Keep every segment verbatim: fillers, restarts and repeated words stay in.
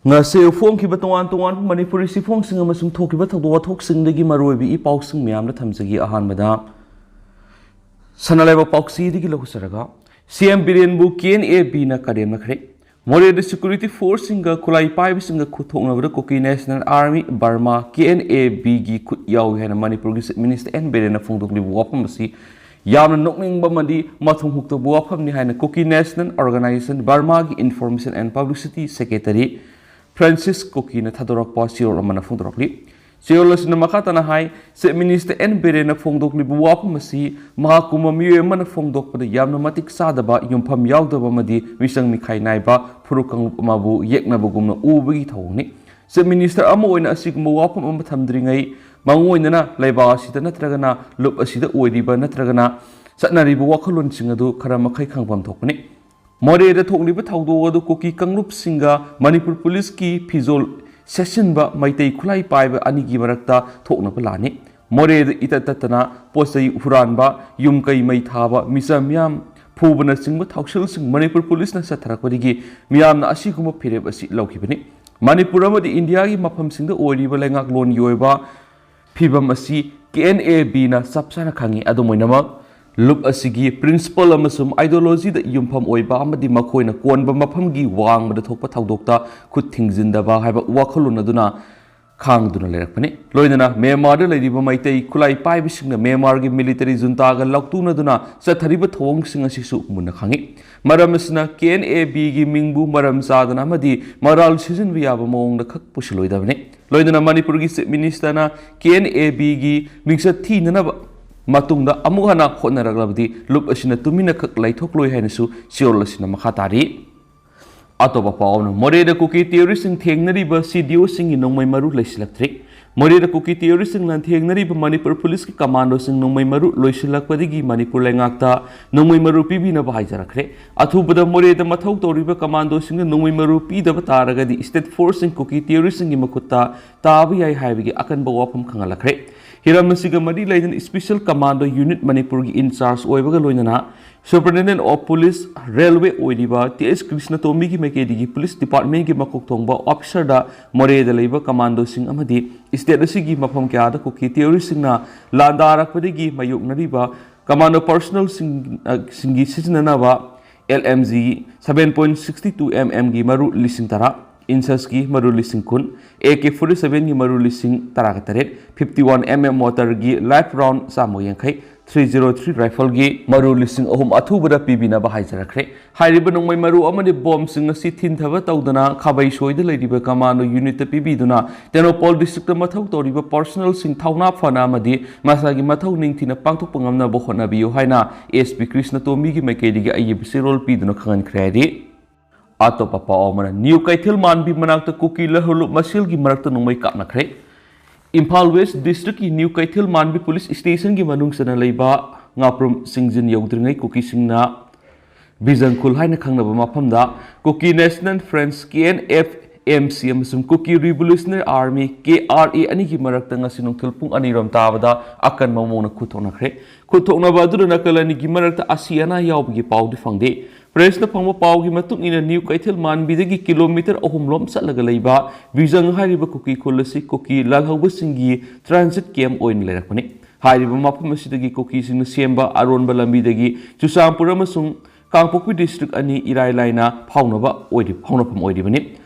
ꯉꯁꯤ ꯐꯣꯡꯈꯤꯕ ꯇꯣꯉꯥꯟ ꯇꯣꯉꯥꯟꯕ ꯃꯅꯤꯄꯨꯔꯤ ꯆꯦꯐꯣꯡꯁꯤꯡ ꯑꯃꯁꯨꯡ ꯊꯣꯛꯈꯤꯕ ꯊꯧꯗꯣꯛ ꯋꯥꯊꯣꯛꯁꯤꯡꯗꯒꯤ ꯃꯔꯨꯑꯣꯏꯕ ꯏ ꯄꯥꯎꯁꯤꯡ ꯃꯌꯥꯝꯗ ꯊꯝꯖꯒꯦ꯫ ꯑꯍꯥꯟꯕꯗ ꯁꯅꯥ ꯂꯩꯕꯥꯛ ꯄꯥꯎꯆꯦꯗꯒꯤ ꯂꯧꯖꯔꯒ, ꯁꯤ ꯑꯦꯝ ꯕꯤꯔꯦꯟꯕꯨ ꯀꯦ ꯑꯦꯟ ꯑꯦ ꯕꯤꯅ ꯀꯔꯦꯝꯅꯈ꯭ꯔꯦ꯫ ꯃꯣꯔꯦꯗ ꯁꯦꯀ꯭ꯌꯨꯔꯤꯇꯤ ꯐꯣꯔꯁꯁꯤꯡꯒ ꯈꯨꯠꯂꯥꯏ ꯄꯥꯏꯕꯁꯤꯡꯒ ꯈꯨꯠ ꯊꯣꯛꯅꯕꯗ Kuki national army, Burma, K N A ꯕꯤꯒꯤ ꯈꯨꯠ ꯌꯥꯎꯏ ꯍꯥꯏꯅ ꯃꯅꯤꯄꯨꯔꯒꯤ ꯆꯤꯐ ꯃꯤꯅꯤꯁꯇꯔ ꯑꯦꯟ ꯕꯤꯔꯦꯟꯅ ꯐꯣꯡꯗꯣꯛꯂꯤꯕ ꯋꯥꯐꯝ ꯑꯁꯤ ꯌꯥꯝꯅ ꯅꯣꯛꯅꯤꯡꯕ ꯑꯃꯗꯤ ꯃꯊꯣꯡ ꯍꯨꯛꯇꯕ ꯋꯥꯐꯝꯅꯤ ꯍꯥꯏꯅ ꯀꯨꯀꯤ ꯅꯦꯁꯅꯦꯜ ꯑꯣꯔꯒꯅꯥꯏꯖꯦꯁꯟ, ꯕꯔꯃꯥꯒꯤ information and publicity secretary Francis ꯀꯨꯀꯤꯅ ꯊꯥꯗꯣꯔꯛꯄ ꯆꯦꯔꯣꯜ ꯑꯃꯅ ꯐꯣꯡꯗꯣꯔꯛꯂꯤ꯫ ꯆꯦꯔꯣꯜ ꯑꯁꯤꯅ ꯃꯈꯥ ꯇꯥꯅ ꯍꯥꯏ, ꯆꯤꯐ ꯃꯤꯅꯤꯁꯇꯔ ꯑꯦꯟ ꯕꯤꯔꯦꯟꯅ ꯐꯣꯡꯗꯣꯛꯂꯤꯕ ꯋꯥꯐꯝ ꯑꯁꯤ ꯃꯍꯥꯛꯀꯨꯝꯕ ꯃꯤꯑꯣꯏ ꯑꯃꯅ ꯐꯣꯡꯗꯣꯛꯄꯗ ꯌꯥꯝꯅ ꯃꯇꯤꯛ ꯆꯥꯗꯕ, ꯌꯨꯝꯐꯝ ꯌꯥꯎꯗꯕ ꯑꯃꯗꯤ ꯃꯤꯆꯪ ꯃꯤꯈꯥꯏ ꯅꯥꯏꯕ ꯐꯨꯔꯨꯞ ꯀꯥꯡꯂꯨꯞ ꯑꯃꯕꯨ ꯌꯦꯛꯅꯕꯒꯨꯝꯅ ꯎꯕꯒꯤ ꯊꯧꯑꯣꯡꯅꯤ꯫ ꯆꯤꯐ ꯃꯤꯅꯤꯁꯇꯔ ꯑꯃ ꯑꯣꯏꯅ ꯑꯁꯤꯒꯨꯝꯕ ꯋꯥꯐꯝ ꯑꯃ ꯊꯝꯗ꯭ꯔꯤꯉꯩ, ꯃꯥꯡꯑꯣꯏꯅꯅ ꯂꯩꯕꯥꯛ ꯑꯁꯤꯗ ꯅꯠꯇ꯭ꯔꯒꯅ ꯂꯨꯞ ꯑꯁꯤꯗ ꯑꯣꯏꯔꯤꯕ ꯅꯠꯇ꯭ꯔꯒꯅ ꯆꯠꯅꯔꯤꯕ ꯋꯥꯈꯜꯂꯣꯟꯁꯤꯡ ꯑꯗꯨ ꯈꯔ ꯃꯈꯩ ꯈꯪꯐꯝ ꯊꯣꯛꯄꯅꯤ꯫ ꯃꯣꯔꯦꯗ ꯊꯣꯛꯂꯤꯕ ꯊꯧꯗꯣꯛ ꯑꯗꯨ ꯀꯨꯀꯤ ꯀꯥꯡꯂꯨꯞꯁꯤꯡꯒ ꯃꯅꯤꯄꯨꯔ ꯄꯨꯂꯤꯁꯀꯤ ꯐꯤꯖꯣꯜ ꯁꯦꯠꯆꯤꯟꯕ ꯃꯩꯇꯩ ꯈꯨꯠꯂꯥꯏ ꯄꯥꯏꯕ ꯑꯅꯤꯒꯤ ꯃꯔꯛꯇ ꯊꯣꯛꯅꯕ ꯂꯥꯟꯅꯤ꯫ ꯃꯣꯔꯦꯗ ꯏꯇꯠ ꯇꯠꯇꯅ ꯄꯣꯠ ꯆꯩ ꯍꯨꯔꯥꯟꯕ, ꯌꯨꯝ ꯀꯩ ꯃꯩ ꯊꯥꯕ, ꯃꯤꯆꯝ ꯃꯤꯌꯥꯝ ꯐꯨꯕꯅꯆꯤꯡꯕ ꯊꯧꯁꯤꯜꯁꯤꯡ ꯃꯅꯤꯄꯨꯔ ꯄꯨꯂꯤꯁꯅ ꯆꯠꯊꯔꯛꯄꯗꯒꯤ ꯃꯤꯌꯥꯝꯅ ꯑꯁꯤꯒꯨꯝꯕ ꯐꯤꯔꯦꯞ ꯑꯁꯤ ꯂꯧꯈꯤꯕꯅꯤ꯫ ꯃꯅꯤꯄꯨꯔ ꯑꯃꯗꯤ ꯏꯟꯗꯤꯌꯥꯒꯤ ꯃꯐꯝꯁꯤꯡꯗ ꯑꯣꯏꯔꯤꯕ ꯂꯩꯉꯥꯛꯂꯣꯟꯒꯤ ꯑꯣꯏꯕ ꯐꯤꯕꯝ ꯑꯁꯤ ꯀꯦ ꯑꯦꯟ ꯑꯦ ꯕꯤꯅ ꯆꯞ ꯆꯥꯅ ꯈꯪꯏ꯫ ꯑꯗꯨꯝ ꯑꯣꯏꯅꯃꯛ, ꯂꯨꯞ ꯑꯁꯤꯒꯤ ꯄ꯭ꯔꯤꯟꯁꯤꯄꯜ ꯑꯃꯁꯨꯡ ꯑꯥꯏꯗꯤꯌꯣꯂꯣꯖꯤꯗ ꯌꯨꯝꯐꯝ ꯑꯣꯏꯕ ꯑꯃꯗꯤ ꯃꯈꯣꯏꯅ ꯀꯣꯟꯕ ꯃꯐꯝꯒꯤ ꯋꯥꯡꯃꯗ ꯊꯣꯛꯄ ꯊꯧꯗꯣꯛꯇ ꯈꯨꯠ ꯊꯤꯡꯖꯤꯟꯗꯕ ꯍꯥꯏꯕ ꯋꯥꯈꯜꯂꯣꯟ ꯑꯗꯨꯅ ꯈꯥꯡꯗꯨꯅ ꯂꯩꯔꯛꯄꯅꯤ꯫ ꯂꯣꯏꯅꯅ ꯃ꯭ꯌꯥꯟꯃꯥꯔꯗ ꯂꯩꯔꯤꯕ ꯃꯩꯇꯩ ꯈꯨꯠꯂꯥꯏ ꯄꯥꯏꯕꯁꯤꯡꯅ ꯃ꯭ꯌꯥꯟꯃꯥꯔꯒꯤ ꯃꯤꯂꯤꯇꯔꯤ ꯖꯨꯟꯇꯥꯒ ꯂꯥꯎꯇꯨꯅꯗꯨꯅ ꯆꯠꯊꯔꯤꯕ ꯊꯧꯑꯣꯡꯁꯤꯡ ꯑꯁꯤꯁꯨ ꯃꯨꯟꯅ ꯈꯪꯏ꯫ ꯃꯔꯝ ꯑꯁꯤꯅ ꯀꯦ ꯑꯦꯟ ꯑꯦ ꯕꯤꯒꯤ ꯃꯤꯡꯕꯨ ꯃꯔꯝ ꯆꯥꯗꯅ ꯑꯃꯗꯤ ꯃꯔꯥꯜ ꯁꯤꯖꯤꯟꯕ ꯌꯥꯕ ꯃꯑꯣꯡꯗ ꯈꯛ ꯄꯨꯁꯤꯜꯂꯣꯏꯗꯕꯅꯤ꯫ ꯂꯣꯏꯅꯅ ꯃꯅꯤꯄꯨꯔꯒꯤ ꯆꯤꯐ ꯃꯤꯅꯤꯁꯇꯔꯅ ꯀꯦ ꯑꯦꯟ ꯑꯦ ꯕꯤꯒꯤ ꯃꯤꯡꯆꯠ ꯊꯤꯅꯅꯕ ꯃꯇꯨꯡꯗ ꯑꯃꯨꯛ ꯍꯟꯅ ꯍꯣꯠꯅꯔꯛꯂꯕꯗꯤ ꯂꯨꯞ ꯑꯁꯤꯅ ꯇꯨꯃꯤꯟꯅ ꯈꯛ ꯂꯩꯊꯣꯛꯂꯣꯏ ꯍꯥꯏꯅꯁꯨ ꯆꯦꯔꯣꯜ ꯑꯁꯤꯅ ꯃꯈꯥ ꯇꯥꯔꯤ꯫ ꯑꯇꯣꯞꯄ ꯄꯥꯎ ꯑꯃꯅ, ꯃꯣꯔꯦꯗ ꯀꯨꯀꯤ ꯇꯦꯔꯣꯔꯤꯁꯁꯤꯡ ꯊꯦꯡꯅꯔꯤꯕ ꯁꯤ ꯗꯤ ꯑꯣꯁꯤꯡꯒꯤ ꯅꯣꯡꯃꯩ ꯃꯔꯨ ꯂꯩꯁꯤꯜꯂꯛꯇ꯭ꯔꯤ꯫ ꯃꯣꯔꯦꯗ ꯀꯨꯀꯤ ꯇꯦꯔꯣꯔꯤꯁꯁꯤꯡ ꯂꯥꯟꯊꯦꯡꯅꯔꯤꯕ ꯃꯅꯤꯄꯨꯔ ꯄꯨꯂꯤꯁꯀꯤ ꯀꯃꯥꯟꯗꯣꯁꯤꯡ ꯅꯣꯡꯃꯩ ꯃꯔꯨ ꯂꯣꯏꯁꯤꯜꯂꯛꯄꯗꯒꯤ ꯃꯅꯤꯄꯨꯔ ꯂꯩꯉꯥꯛꯇ ꯅꯣꯡꯃꯩ ꯃꯔꯨ ꯄꯤꯕꯤꯅꯕ ꯍꯥꯏꯖꯔꯛꯈ꯭ꯔꯦ꯫ ꯑꯊꯨꯕꯗ ꯃꯣꯔꯦꯗ ꯃꯊꯧ ꯇꯧꯔꯤꯕ ꯀꯃꯥꯟꯗꯣꯁꯤꯡꯅ ꯅꯣꯡꯃꯩ ꯃꯔꯨ ꯄꯤꯗꯕ ꯇꯥꯔꯒꯗꯤ ꯁ꯭ꯇꯦꯠ ꯐꯣꯔꯁꯁꯤꯡ ꯀꯨꯀꯤ ꯇꯦꯔꯣꯔꯤꯁꯁꯤꯡꯒꯤ ꯃꯈꯨꯠꯇ ꯇꯥꯕ ꯌꯥꯏ ꯍꯥꯏꯕꯒꯤ ꯑꯀꯟꯕ ꯋꯥꯐꯝ ꯈꯪꯍꯜꯂꯛꯈ꯭ꯔꯦ꯫ ꯍꯤꯔꯝ ꯑꯁꯤꯒ ꯃꯔꯤ ꯂꯩꯅꯅ Special Commando Unit ꯃꯅꯤꯄꯨꯔꯒꯤ in charge ꯑꯣꯏꯕꯒ ꯂꯣꯏꯅꯅ Superintendent of Police Railway ꯑꯣꯏꯔꯤꯕ ꯇꯤ ꯑꯦꯁ ꯀ꯭ꯔꯤꯁꯅꯇꯣꯝꯕꯤꯒꯤ ꯃꯥꯏꯀꯩꯗꯒꯤ police department ꯀꯤ ꯃꯀꯣꯛ ꯊꯣꯡꯕ officer ꯗ ꯃꯣꯔꯦꯗ ꯂꯩꯕ commandos ꯁꯤꯡ ꯑꯃꯗꯤ state ꯑꯁꯤꯒꯤ ꯃꯐꯝ ꯀꯌꯥꯗ ꯀꯨꯀꯤ terrorist ꯁꯤꯡꯅ ꯂꯥꯟꯗꯥꯔꯛꯄꯗꯒꯤ ꯃꯥꯌꯣꯛꯅꯔꯤꯕ commando personnel ꯁꯤꯡ, ꯑ, ꯁꯤꯡꯒꯤ ꯁꯤꯖꯤꯟꯅꯅꯕ L M G seven point six two M M ꯒꯤ ꯃꯔꯨ ꯂꯤꯁꯤꯡ ꯇꯔꯥ, INSUS ꯀꯤ ꯃꯔꯨ ꯂꯤꯁꯤꯡ ꯀꯨꯟ, A K forty seven ꯒꯤ ꯃꯔꯨ ꯂꯤꯁꯤꯡ ꯇꯔꯥꯒ ꯇꯔꯦꯠ, fifty one M M mortar ꯒꯤ live round ꯆꯥꯝꯃ ꯌꯥꯡꯈꯩ, three zero three rifle ꯒꯤ ꯃꯔꯨ ꯂꯤꯁꯤꯡ ꯑꯍꯨꯝ ꯑꯊꯨꯕꯗ ꯄꯤꯕꯤꯅꯕ ꯍꯥꯏꯖꯔꯛꯈ꯭ꯔꯦ꯫ ꯍꯥꯏꯔꯤꯕ ꯅꯣꯡꯃꯩ ꯃꯔꯨ ꯑꯃꯗꯤ bomb ꯁꯤꯡ ꯑꯁꯤ ꯊꯤꯟꯊꯕ ꯇꯧꯗꯅ ꯈꯥꯕꯩ ꯁꯣꯏꯗ ꯂꯩꯔꯤꯕ commando unit ꯇ ꯄꯤꯕꯤꯗꯨꯅ ꯇꯦꯡꯅꯧꯄꯜ district ꯇ ꯃꯊꯧ ꯇꯧꯔꯤꯕ personnel ꯁꯤꯡ ꯊꯧꯅꯥ ꯐꯅ ꯑꯃꯗꯤ ꯃꯁꯥꯒꯤ ꯃꯊꯧ ꯅꯤꯡꯊꯤꯅ ꯄꯥꯡꯊꯣꯛꯄ ꯉꯝꯅꯕ ꯍꯣꯠꯅꯕꯤꯌꯨ ꯍꯥꯏꯅ S P ꯀ꯭ꯔꯤꯁꯅꯇꯣꯝꯕꯤꯒꯤ ꯃꯥꯏꯀꯩꯗꯒꯤ ꯑꯏꯕ ꯆꯦꯔꯣꯜ ꯄꯤꯗꯨꯅ ꯈꯪꯍꯟꯈ꯭ꯔꯦ꯫ ꯍꯥꯏꯗꯤ, ꯑꯇꯣꯞꯄ ꯄꯥꯎ ꯑꯃꯅ, ꯅ꯭ꯌꯨ ꯀꯩꯊꯦꯜ ꯃꯥꯟꯕꯤ ꯃꯅꯥꯛꯇ ꯀꯨꯀꯤ ꯂꯍꯧꯂꯨꯞ ꯃꯁꯦꯜꯒꯤ ꯃꯔꯛꯇ ꯅꯣꯡꯃꯩ ꯀꯥꯞꯅꯈ꯭ꯔꯦ꯫ ꯏꯝꯐꯥꯜ West district ꯀꯤ ꯅ꯭ꯌꯨ ꯀꯩꯊꯦꯜ ꯃꯥꯟꯕꯤ police station ꯒꯤ ꯃꯅꯨꯡ ꯆꯟꯅ ꯂꯩꯕ ꯉꯥꯄ꯭ꯔꯨꯝ ꯆꯤꯡꯖꯤꯟ ꯌꯧꯗ꯭ꯔꯤꯉꯩ ꯀꯨꯀꯤꯁꯤꯡꯅ ꯕꯤꯖꯪꯈꯨꯜ ꯍꯥꯏꯅ ꯈꯪꯅꯕ ꯃꯐꯝꯗ ꯀꯨꯀꯤ National Front, K N F M C, ꯑꯃꯁꯨꯡ Kuki Revolutionary Army, K R A, ꯑꯅꯤꯒꯤ ꯃꯔꯛꯇ ꯉꯁꯤ ꯅꯨꯡꯊꯤꯜ ꯄꯨꯡ ꯑꯅꯤꯔꯣꯝ ꯇꯥꯕꯗ ꯑꯀꯟꯕ ꯃꯑꯣꯡꯗ ꯈꯨꯠꯊꯣꯛꯅꯈ꯭ꯔꯦ꯫ ꯈꯨꯠꯊꯣꯛꯅꯕ ꯑꯗꯨꯗ ꯅꯥꯀꯜ ꯑꯅꯤꯒꯤ ꯃꯔꯛꯇ ꯑꯁꯤ ꯑꯅꯥ ꯌꯥꯎꯕꯒꯤ ꯄꯥꯎꯗꯤ ꯐꯪꯗꯦ꯫ Press ꯅ ꯐꯪꯕ ꯄꯥꯎꯒꯤ ꯃꯇꯨꯡ ꯏꯟꯅ, ꯅ꯭ꯌꯨ ꯀꯩꯊꯦꯜ ꯃꯥꯟꯕꯤꯗꯒꯤ kilometre ꯑꯍꯨꯝ ꯂꯣꯝ ꯆꯠꯂꯒ ꯂꯩꯕ ꯕꯤꯖꯪ ꯍꯥꯏꯔꯤꯕ ꯀꯨꯀꯤ ꯈꯨꯜ ꯑꯁꯤ ꯀꯨꯀꯤ ꯂꯥꯜꯍꯧꯕꯁꯤꯡꯒꯤ transit camp ꯑꯣꯏꯅ ꯂꯩꯔꯛꯄꯅꯤ꯫ ꯍꯥꯏꯔꯤꯕ ꯃꯐꯝ ꯑꯁꯤꯗꯒꯤ ꯀꯨꯀꯤꯁꯤꯡꯅ ꯁꯦꯝꯕ ꯑꯔꯣꯟꯕ ꯂꯝꯕꯤꯗꯒꯤ ꯆꯨꯔꯆꯥꯟꯄꯨꯔ ꯑꯃꯁꯨꯡ ꯀꯥꯡꯄꯣꯛꯄꯤ district ꯑꯅꯤ ꯏꯔꯥꯏ ꯂꯥꯏꯅ ꯐꯥꯎꯅꯕ ꯑꯣꯏꯔꯤ-, ꯐꯥꯎꯅꯐꯝ ꯑꯣꯏꯔꯤꯕꯅꯤ꯫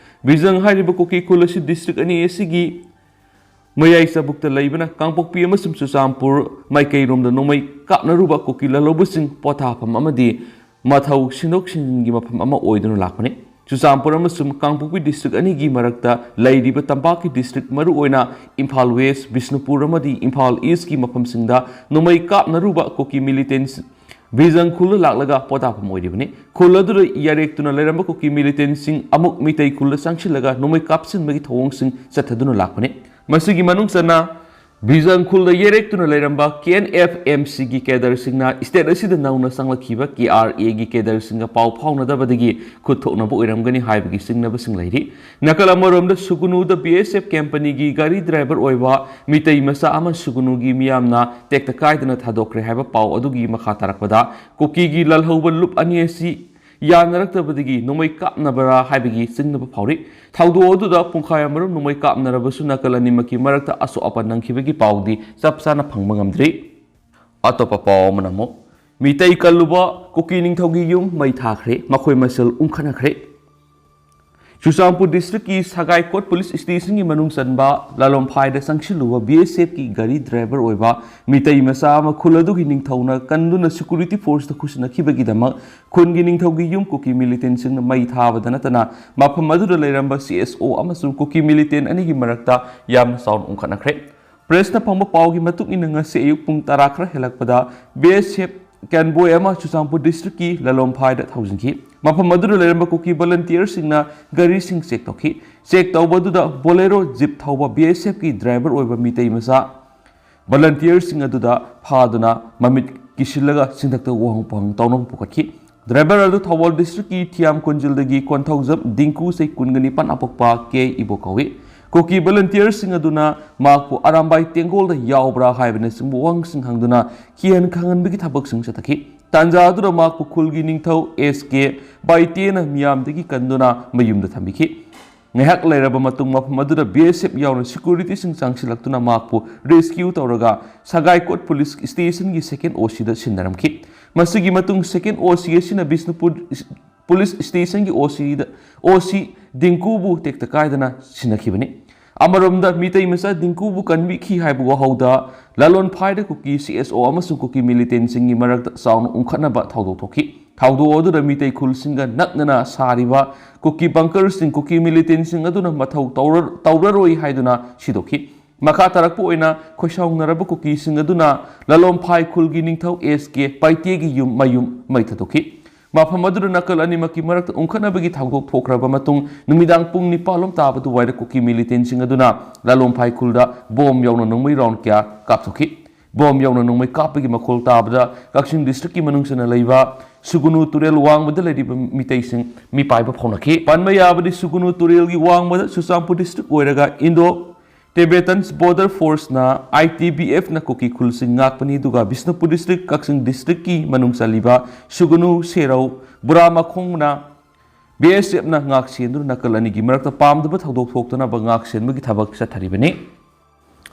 ꯕꯤꯖꯪ ꯍꯥꯏꯔꯤꯕ ꯀꯨꯀꯤ ꯈꯨꯜ ꯑꯁꯤ district ꯑꯅꯤ ꯑꯁꯤꯒꯤ ꯃꯌꯥꯏ ꯆꯕꯨꯛꯇ ꯂꯩꯕꯅ, ꯀꯥꯡꯄꯣꯛꯄꯤ ꯑꯃꯁꯨꯡ ꯆꯨꯔꯆꯥꯟꯄꯨꯔ ꯃꯥꯏꯀꯩꯔꯣꯝꯗ ꯅꯣꯡꯃꯩ ꯀꯥꯞꯅꯔꯨꯕ ꯀꯨꯀꯤ ꯂꯥꯜꯍꯧꯕꯁꯤꯡ ꯄꯣꯊꯥꯐꯝ ꯑꯃꯗꯤ ꯃꯊꯧ ꯁꯤꯟꯗꯣꯛ ꯁꯤꯟꯖꯤꯟꯒꯤ ꯃꯐꯝ ꯑꯃ ꯑꯣꯏꯗꯨꯅ ꯂꯥꯛꯄꯅꯤ꯫ ꯆꯨꯔꯆꯥꯟꯄꯨꯔ ꯑꯃꯁꯨꯡ ꯀꯥꯡꯄꯣꯛꯄꯤ district ꯑꯅꯤꯒꯤ ꯃꯔꯛꯇ ꯂꯩꯔꯤꯕ ꯇꯝꯄꯥꯛꯀꯤ district, ꯃꯔꯨꯑꯣꯏꯅ ꯏꯝꯐꯥꯜ West, ꯕꯤꯁꯅꯨꯄꯨꯔ ꯑꯃꯗꯤ ꯏꯝꯐꯥꯜ East ꯀꯤ ꯃꯐꯝꯁꯤꯡꯗ ꯅꯣꯡꯃꯩ ꯀꯥꯞꯅꯔꯨꯕ ꯀꯨꯀꯤ militants ꯕꯤꯖꯪ ꯈꯨꯜꯗ ꯂꯥꯛꯂꯒ ꯄꯣꯊꯥꯐꯝ ꯑꯣꯏꯔꯤꯕꯅꯤ꯫ ꯈꯨꯜ ꯑꯗꯨꯗ ꯌꯥꯔꯦꯛꯇꯨꯅ ꯂꯩꯔꯝꯕ ꯀꯨꯀꯤ militants ꯁꯤꯡ ꯑꯃꯨꯛ ꯃꯤꯇꯩ ꯈꯨꯜꯗ ꯆꯪꯁꯤꯜꯂꯒ ꯅꯣꯡꯃꯩ ꯀꯥꯞꯁꯤꯟꯕꯒꯤ ꯊꯧꯑꯣꯡꯁꯤꯡ ꯆꯠꯊꯗꯨꯅ ꯂꯥꯛꯄꯅꯤ꯫ ꯃꯁꯤꯒꯤ ꯃꯅꯨꯡ ꯆꯟꯅ ꯕꯤꯖꯟ ꯈꯨꯜꯗ ꯌꯦꯔꯦꯛꯇꯨꯅ ꯂꯩꯔꯝꯕ ꯀꯦ ꯑꯦꯟ ꯑꯦꯐ ꯑꯦꯝ ꯁꯤꯒꯤ ꯀꯦꯗꯔꯁꯤꯡꯅ ꯁ꯭ꯇꯦꯠ ꯑꯁꯤꯗ ꯅꯧꯅ ꯆꯪꯂꯛꯈꯤꯕ ꯀꯦ ꯑꯥꯔ ꯑꯦꯒꯤ ꯀꯦꯗꯔꯁꯤꯡꯒ ꯄꯥꯎ ꯐꯥꯎꯅꯗꯕꯗꯒꯤ ꯈꯨꯠ ꯊꯣꯛꯅꯕ ꯑꯣꯏꯔꯝꯒꯅꯤ ꯍꯥꯏꯕꯒꯤ ꯆꯤꯡꯅꯕꯁꯤꯡ ꯂꯩꯔꯤ꯫ ꯅꯥꯀꯜ ꯑꯃꯔꯣꯝꯗ ꯁꯨꯒꯨꯅꯨꯗ ꯕꯤ ꯑꯦꯁ ꯑꯦꯐ ꯀꯦꯝꯄꯅꯤꯒꯤ ꯒꯥꯔꯤ ꯗ꯭ꯔꯥꯏꯚꯔ ꯑꯣꯏꯕ ꯃꯤꯇꯩ ꯃꯆꯥ ꯑꯃ ꯁꯨꯒꯨꯅꯨꯒꯤ ꯃꯤꯌꯥꯝꯅ ꯇꯦꯛꯇ ꯀꯥꯏꯗꯅ ꯊꯥꯗꯣꯛꯈ꯭ꯔꯦ ꯍꯥꯏꯕ ꯄꯥꯎ ꯑꯗꯨꯒꯤ ꯃꯈꯥ ꯇꯥꯔꯛꯄꯗ ꯀꯨꯀꯤꯒꯤ ꯂꯥꯜꯍꯧꯕ ꯂꯨꯞ ꯑꯅꯤ ꯑꯁꯤ ꯌꯥꯅꯔꯛꯇꯕꯗꯒꯤ ꯅꯣꯡꯃꯩ ꯀꯥꯞꯅꯕꯔꯥ ꯍꯥꯏꯕꯒꯤ ꯆꯤꯡꯅꯕ ꯐꯥꯎꯔꯤ꯫ ꯊꯧꯗꯣꯛ ꯑꯗꯨꯗ ꯄꯨꯡꯈꯥꯏ ꯑꯃꯔꯣꯝ ꯅꯣꯡꯃꯩ ꯀꯥꯞꯅꯔꯕꯁꯨ ꯅꯥꯀꯜ ꯑꯅꯤꯃꯛꯀꯤ ꯃꯔꯛꯇ ꯑꯁꯣꯛ ꯑꯄꯟ ꯅꯪꯈꯤꯕꯒꯤ ꯄꯥꯎꯗꯤ ꯆꯞ ꯆꯥꯅ ꯐꯪꯕ ꯉꯝꯗ꯭ꯔꯤ꯫ ꯑꯇꯣꯞꯄ ꯄꯥꯎ ꯑꯃꯅ ꯑꯃꯨꯛ ꯃꯤꯇꯩ ꯀꯜꯂꯨꯕ ꯀꯨꯀꯤ ꯅꯤꯡꯊꯧꯒꯤ ꯌꯨꯝ ꯃꯩ ꯊꯥꯈ꯭ꯔꯦ, ꯃꯈꯣꯏ ꯃꯁꯦꯜ ꯎꯪꯈꯠꯅꯈ꯭ꯔꯦ꯫ ꯆꯨꯔꯆꯥꯟꯄꯨꯔ ꯗꯤꯁꯇ꯭ꯔꯤꯛꯀꯤ ꯁꯒꯥꯏꯀꯣꯠ ꯄꯨꯂꯤꯁ ꯁ꯭ꯇꯦꯁꯟꯒꯤ ꯃꯅꯨꯡ ꯆꯟꯕ ꯂꯥꯂꯣꯡꯐꯥꯏꯗ ꯆꯪꯁꯤꯜꯂꯨꯕ ꯕꯤ ꯑꯦꯁ ꯑꯦꯐꯀꯤ ꯒꯥꯔꯤ ꯗ꯭ꯔꯥꯏꯚꯔ ꯑꯣꯏꯕ ꯃꯤꯇꯩ ꯃꯆꯥ ꯑꯃ ꯈꯨꯜ ꯑꯗꯨꯒꯤ ꯅꯤꯡꯊꯧꯅ ꯀꯟꯗꯨꯅ ꯁꯦꯀ꯭ꯌꯨꯔꯤꯇꯤ ꯐꯣꯔꯁꯇ ꯈꯨꯠꯁꯤꯟꯅꯈꯤꯕꯒꯤꯗꯃꯛ ꯈꯨꯟꯒꯤ ꯅꯤꯡꯊꯧꯒꯤ ꯌꯨꯝ ꯀꯨꯀꯤ ꯃꯤꯂꯤꯇꯦꯟꯁꯤꯡꯅ ꯃꯩ ꯊꯥꯕꯗ ꯅꯠꯇꯅ ꯃꯐꯝ ꯑꯗꯨꯗ ꯂꯩꯔꯝꯕ ꯁꯤ ꯑꯦꯁ ꯑꯣ ꯑꯃꯁꯨꯡ ꯀꯨꯀꯤ ꯃꯤꯂꯤꯇꯦꯟ ꯑꯅꯤꯒꯤ ꯃꯔꯛꯇ ꯌꯥꯝꯅ ꯆꯥꯎꯅ ꯎꯪꯈꯠꯅꯈ꯭ꯔꯦ꯫ ꯄ꯭ꯔꯦꯁꯅ ꯐꯪꯕ ꯄꯥꯎꯒꯤ ꯃꯇꯨꯡ ꯏꯟꯅ ꯉꯁꯤ ꯑꯌꯨꯛ ꯄꯨꯡ ꯇꯔꯥ ꯈꯔ ꯍꯦꯜꯂꯛꯄꯗ ꯕꯤ ꯑꯦꯁ ꯑꯦꯐ ꯀꯦꯟꯕꯣꯏ ꯑꯃ ꯆꯨꯔꯆꯥꯟꯄꯨꯔ ꯗꯤꯁꯇ꯭ꯔꯤꯛꯀꯤ ꯂꯂꯣꯡꯐꯥꯏꯗ ꯊꯧꯖꯤꯟꯈꯤ꯫ ꯃꯐꯝ ꯑꯗꯨꯗ ꯂꯩꯔꯝꯕ ꯀꯨꯀꯤ ꯚꯣꯂꯟꯇꯤꯌꯔꯁꯤꯡꯅ ꯒꯥꯔꯤꯁꯤꯡ ꯆꯦꯛ ꯇꯧꯈꯤ꯫ ꯆꯦꯛ ꯇꯧꯕꯗꯨꯗ ꯕꯣꯂꯦꯔꯣ ꯖꯤꯞ ꯊꯧꯕ ꯕꯤ ꯑꯦꯁ ꯑꯦꯐꯀꯤ ꯗ꯭ꯔꯥꯏꯚꯔ ꯑꯣꯏꯕ ꯃꯤꯇꯩ ꯃꯆꯥ ꯚꯣꯂꯟꯇꯤꯌꯔꯁꯤꯡ ꯑꯗꯨꯗ ꯐꯥꯗꯨꯅ ꯃꯃꯤꯠ ꯀꯤꯁꯤꯜꯂꯒ ꯆꯤꯟꯊꯛꯇ ꯋꯥꯍꯪ ꯄꯥꯎꯍꯪ ꯇꯧꯅꯕ ꯄꯨꯈꯠꯈꯤ꯫ ꯗ꯭ꯔꯥꯏꯚꯔ ꯑꯗꯨ ꯊꯧꯕꯥꯜ ꯗꯤꯁꯇ꯭ꯔꯤꯛꯀꯤ ꯊꯤꯌꯥꯝ ꯀꯣꯟꯖꯤꯜꯗꯒꯤ ꯀꯣꯟꯊꯧꯖꯝ ꯗꯤꯡꯀꯨ ꯆꯍꯤ ꯀꯨꯟꯒ ꯅꯤꯄꯥꯟ ꯑꯄꯣꯛꯄ ꯀꯦ ꯏꯕꯣ ꯀꯧꯏ꯫ ꯀꯨꯀꯤ ꯚꯣꯂꯟꯇꯤꯌꯔꯁꯤꯡ ꯑꯗꯨꯅ ꯃꯍꯥꯛꯄꯨ ꯑꯔꯥꯝꯕꯥꯏ ꯇꯦꯡꯒꯣꯜꯗ ꯌꯥꯎꯕ꯭ꯔꯥ ꯍꯥꯏꯕꯅꯆꯤꯡꯕ ꯋꯥꯍꯪꯁꯤꯡ ꯍꯪꯗꯨꯅ ꯀꯤꯍꯟ ꯈꯪꯍꯟꯕꯒꯤ ꯊꯕꯛꯁꯤꯡ ꯆꯠꯊꯈꯤ꯫ ꯇꯥꯟꯖꯥ ꯑꯗꯨꯗ ꯃꯍꯥꯛꯄꯨ ꯈꯨꯜꯒꯤ ꯅꯤꯡꯊꯧ ꯑꯦꯁ ꯀꯦ ꯕꯥꯏꯇꯦꯅ ꯃꯤꯌꯥꯝꯗꯒꯤ ꯀꯟꯗꯨꯅ ꯃꯌꯨꯝꯗ ꯊꯝꯕꯤꯈꯤ꯫ ꯉꯥꯏꯍꯥꯛ ꯂꯩꯔꯕ ꯃꯇꯨꯡ ꯃꯐꯝ ꯑꯗꯨꯗ ꯕꯤ ꯑꯦꯁ ꯑꯦꯐ ꯌꯥꯎꯅ ꯁꯦꯀ꯭ꯌꯨꯔꯤꯇꯤꯁꯤꯡ ꯆꯪꯁꯤꯜꯂꯛꯇꯨꯅ ꯃꯍꯥꯛꯄꯨ ꯔꯦꯁꯀ꯭ꯌꯨ ꯇꯧꯔꯒ ꯁꯒꯥꯏꯀꯣꯠ ꯄꯨꯂꯤꯁ ꯁ꯭ꯇꯦꯁꯟꯒꯤ ꯁꯦꯀꯦꯟ ꯑꯣ ꯁꯤꯗ ꯁꯤꯟꯅꯔꯝꯈꯤ꯫ ꯃꯁꯤꯒꯤ ꯃꯇꯨꯡ ꯁꯦꯀꯦꯟ ꯑꯣ ꯁꯤ ꯑꯁꯤꯅ ꯕꯤꯁꯅꯨꯄꯨꯔ ꯄꯨꯂꯤꯁ ꯁ꯭ꯇꯦꯁꯟꯒꯤ ꯑꯣ ꯁꯤꯗ, ꯑꯣ ꯁꯤ ꯗꯤꯡꯀꯨꯕꯨ ꯇꯦꯛꯇ ꯀꯥꯏꯗꯅ ꯁꯤꯟꯅꯈꯤꯕꯅꯤ꯫ ꯑꯃꯔꯣꯝꯗ ꯃꯤꯇꯩ ꯃꯆꯥ ꯗꯤꯡꯀꯨꯕꯨ ꯀꯟꯕꯤꯈꯤ ꯍꯥꯏꯕ ꯋꯥꯍꯧꯗ ꯂꯥꯂꯣꯟꯐꯥꯏꯗ ꯀꯨꯀꯤ ꯁꯤ ꯑꯦꯁ ꯑꯣ ꯑꯃꯁꯨꯡ ꯀꯨꯀꯤ ꯃꯤꯂꯤꯇꯦꯟꯁꯤꯡꯒꯤ ꯃꯔꯛꯇ ꯆꯥꯎꯅ ꯎꯪꯈꯠꯅꯕ ꯊꯧꯗꯣꯛ ꯊꯣꯛꯈꯤ꯫ ꯊꯧꯗꯣꯛ ꯑꯗꯨꯗ ꯃꯤꯇꯩ ꯈꯨꯜꯁꯤꯡꯒ ꯅꯛꯅꯅ ꯁꯥꯔꯤꯕ ꯀꯨꯀꯤ ꯕꯪꯀꯔꯁꯤꯡ ꯀꯨꯀꯤ ꯃꯤꯂꯤꯇꯦꯟꯁꯤꯡ ꯑꯗꯨꯅ ꯃꯊꯧ ꯇꯧꯔ-, ꯇꯧꯔꯔꯣꯏ ꯍꯥꯏꯗꯨꯅ ꯁꯤꯗꯣꯛꯈꯤ꯫ ꯃꯈꯥ ꯇꯥꯔꯛꯄ ꯑꯣꯏꯅ ꯈꯣꯏꯁꯥꯎꯅꯔꯕ ꯀꯨꯀꯤꯁꯤꯡ ꯑꯗꯨꯅ ꯂꯥꯂꯣꯡꯐꯥꯏ ꯈꯨꯜꯒꯤ ꯅꯤꯡꯊꯧ ꯑꯦꯁ ꯀꯦ ꯄꯥꯏꯇꯦꯒꯤ ꯌꯨꯝ ꯃꯌꯨꯝ ꯃꯩ ꯊꯥꯗꯣꯛꯈꯤ꯫ ꯃꯐꯝ ꯑꯗꯨꯗ ꯅꯥꯀꯜ ꯑꯅꯤꯃꯛꯀꯤ ꯃꯔꯛꯇ ꯎꯪꯈꯠꯅꯕꯒꯤ ꯊꯧꯗꯣꯛ ꯊꯣꯛꯈ꯭ꯔꯕ ꯃꯇꯨꯡ, ꯅꯨꯃꯤꯗꯥꯡ ꯄꯨꯡ ꯅꯤꯄꯥꯜ ꯂꯣꯝ ꯇꯥꯕ ꯑꯗꯨꯋꯥꯏꯗ ꯀꯨꯀꯤ ꯃꯤꯂꯤꯇꯦꯟꯁꯤꯡ ꯑꯗꯨꯅ ꯂꯥꯂꯣꯡꯐꯥꯏ ꯈꯨꯜꯗ ꯕꯣꯝ ꯌꯥꯎꯅ ꯅꯣꯡꯃꯩ ꯔꯥꯎꯟ ꯀꯌꯥ ꯀꯥꯞꯊꯣꯛꯈꯤ꯫ ꯕꯣꯝ ꯌꯥꯎꯅ ꯅꯣꯡꯃꯩ ꯀꯥꯞꯄꯒꯤ ꯃꯈꯣꯜ ꯇꯥꯕꯗ ꯀꯛꯆꯤꯡ ꯗꯤꯁꯇ꯭ꯔꯤꯛꯀꯤ ꯃꯅꯨꯡ ꯆꯟꯅ ꯂꯩꯕ ꯁꯨꯒꯨꯅꯨ ꯇꯨꯔꯦꯜ ꯋꯥꯡꯃꯗ ꯂꯩꯔꯤꯕ ꯃꯤꯇꯩꯁꯤꯡ ꯃꯤꯄꯥꯏꯕ ꯐꯥꯎꯅꯈꯤ꯫ ꯄꯟꯕ ꯌꯥꯕꯗꯤ, ꯁꯨꯒꯨꯅꯨ ꯇꯨꯔꯦꯜꯒꯤ ꯋꯥꯡꯃꯗ ꯆꯨꯔꯆꯥꯟꯄꯨꯔ ꯗꯤꯁꯇ꯭ꯔꯤꯛ ꯑꯣꯏꯔꯒ ꯏꯟꯗꯣ ꯇꯤꯕꯦꯇꯟꯁ ꯕꯣꯔꯗꯔ ꯐꯣꯔꯁꯅ, ITBFꯅ ꯀꯨꯀꯤ ꯈꯨꯜꯁꯤꯡ ꯉꯥꯛꯄꯅꯤ, ꯑꯗꯨꯒ ꯕꯤꯁꯅꯨꯄꯨꯔ ꯗꯤꯁꯇ꯭ꯔꯤꯛ, ꯀꯛꯆꯤꯡ ꯗꯤꯁꯇ꯭ꯔꯤꯛꯀꯤ ꯃꯅꯨꯡ ꯆꯜꯂꯤꯕ ꯁꯨꯒꯨꯅꯨ, ꯁꯦꯔꯧ, ꯕꯨꯔꯥꯃꯈꯣꯡꯅ BSFꯅ ꯉꯥꯛ ꯁꯦꯟꯗꯨꯅ ꯅꯥꯀꯜ ꯑꯅꯤꯒꯤ ꯃꯔꯛꯇ ꯄꯥꯝꯗꯕ ꯊꯧꯗꯣꯛ ꯊꯣꯛꯇꯅꯕ ꯉꯥꯛ ꯁꯦꯟꯕꯒꯤ ꯊꯕꯛ ꯆꯠꯊꯔꯤꯕꯅꯤ꯫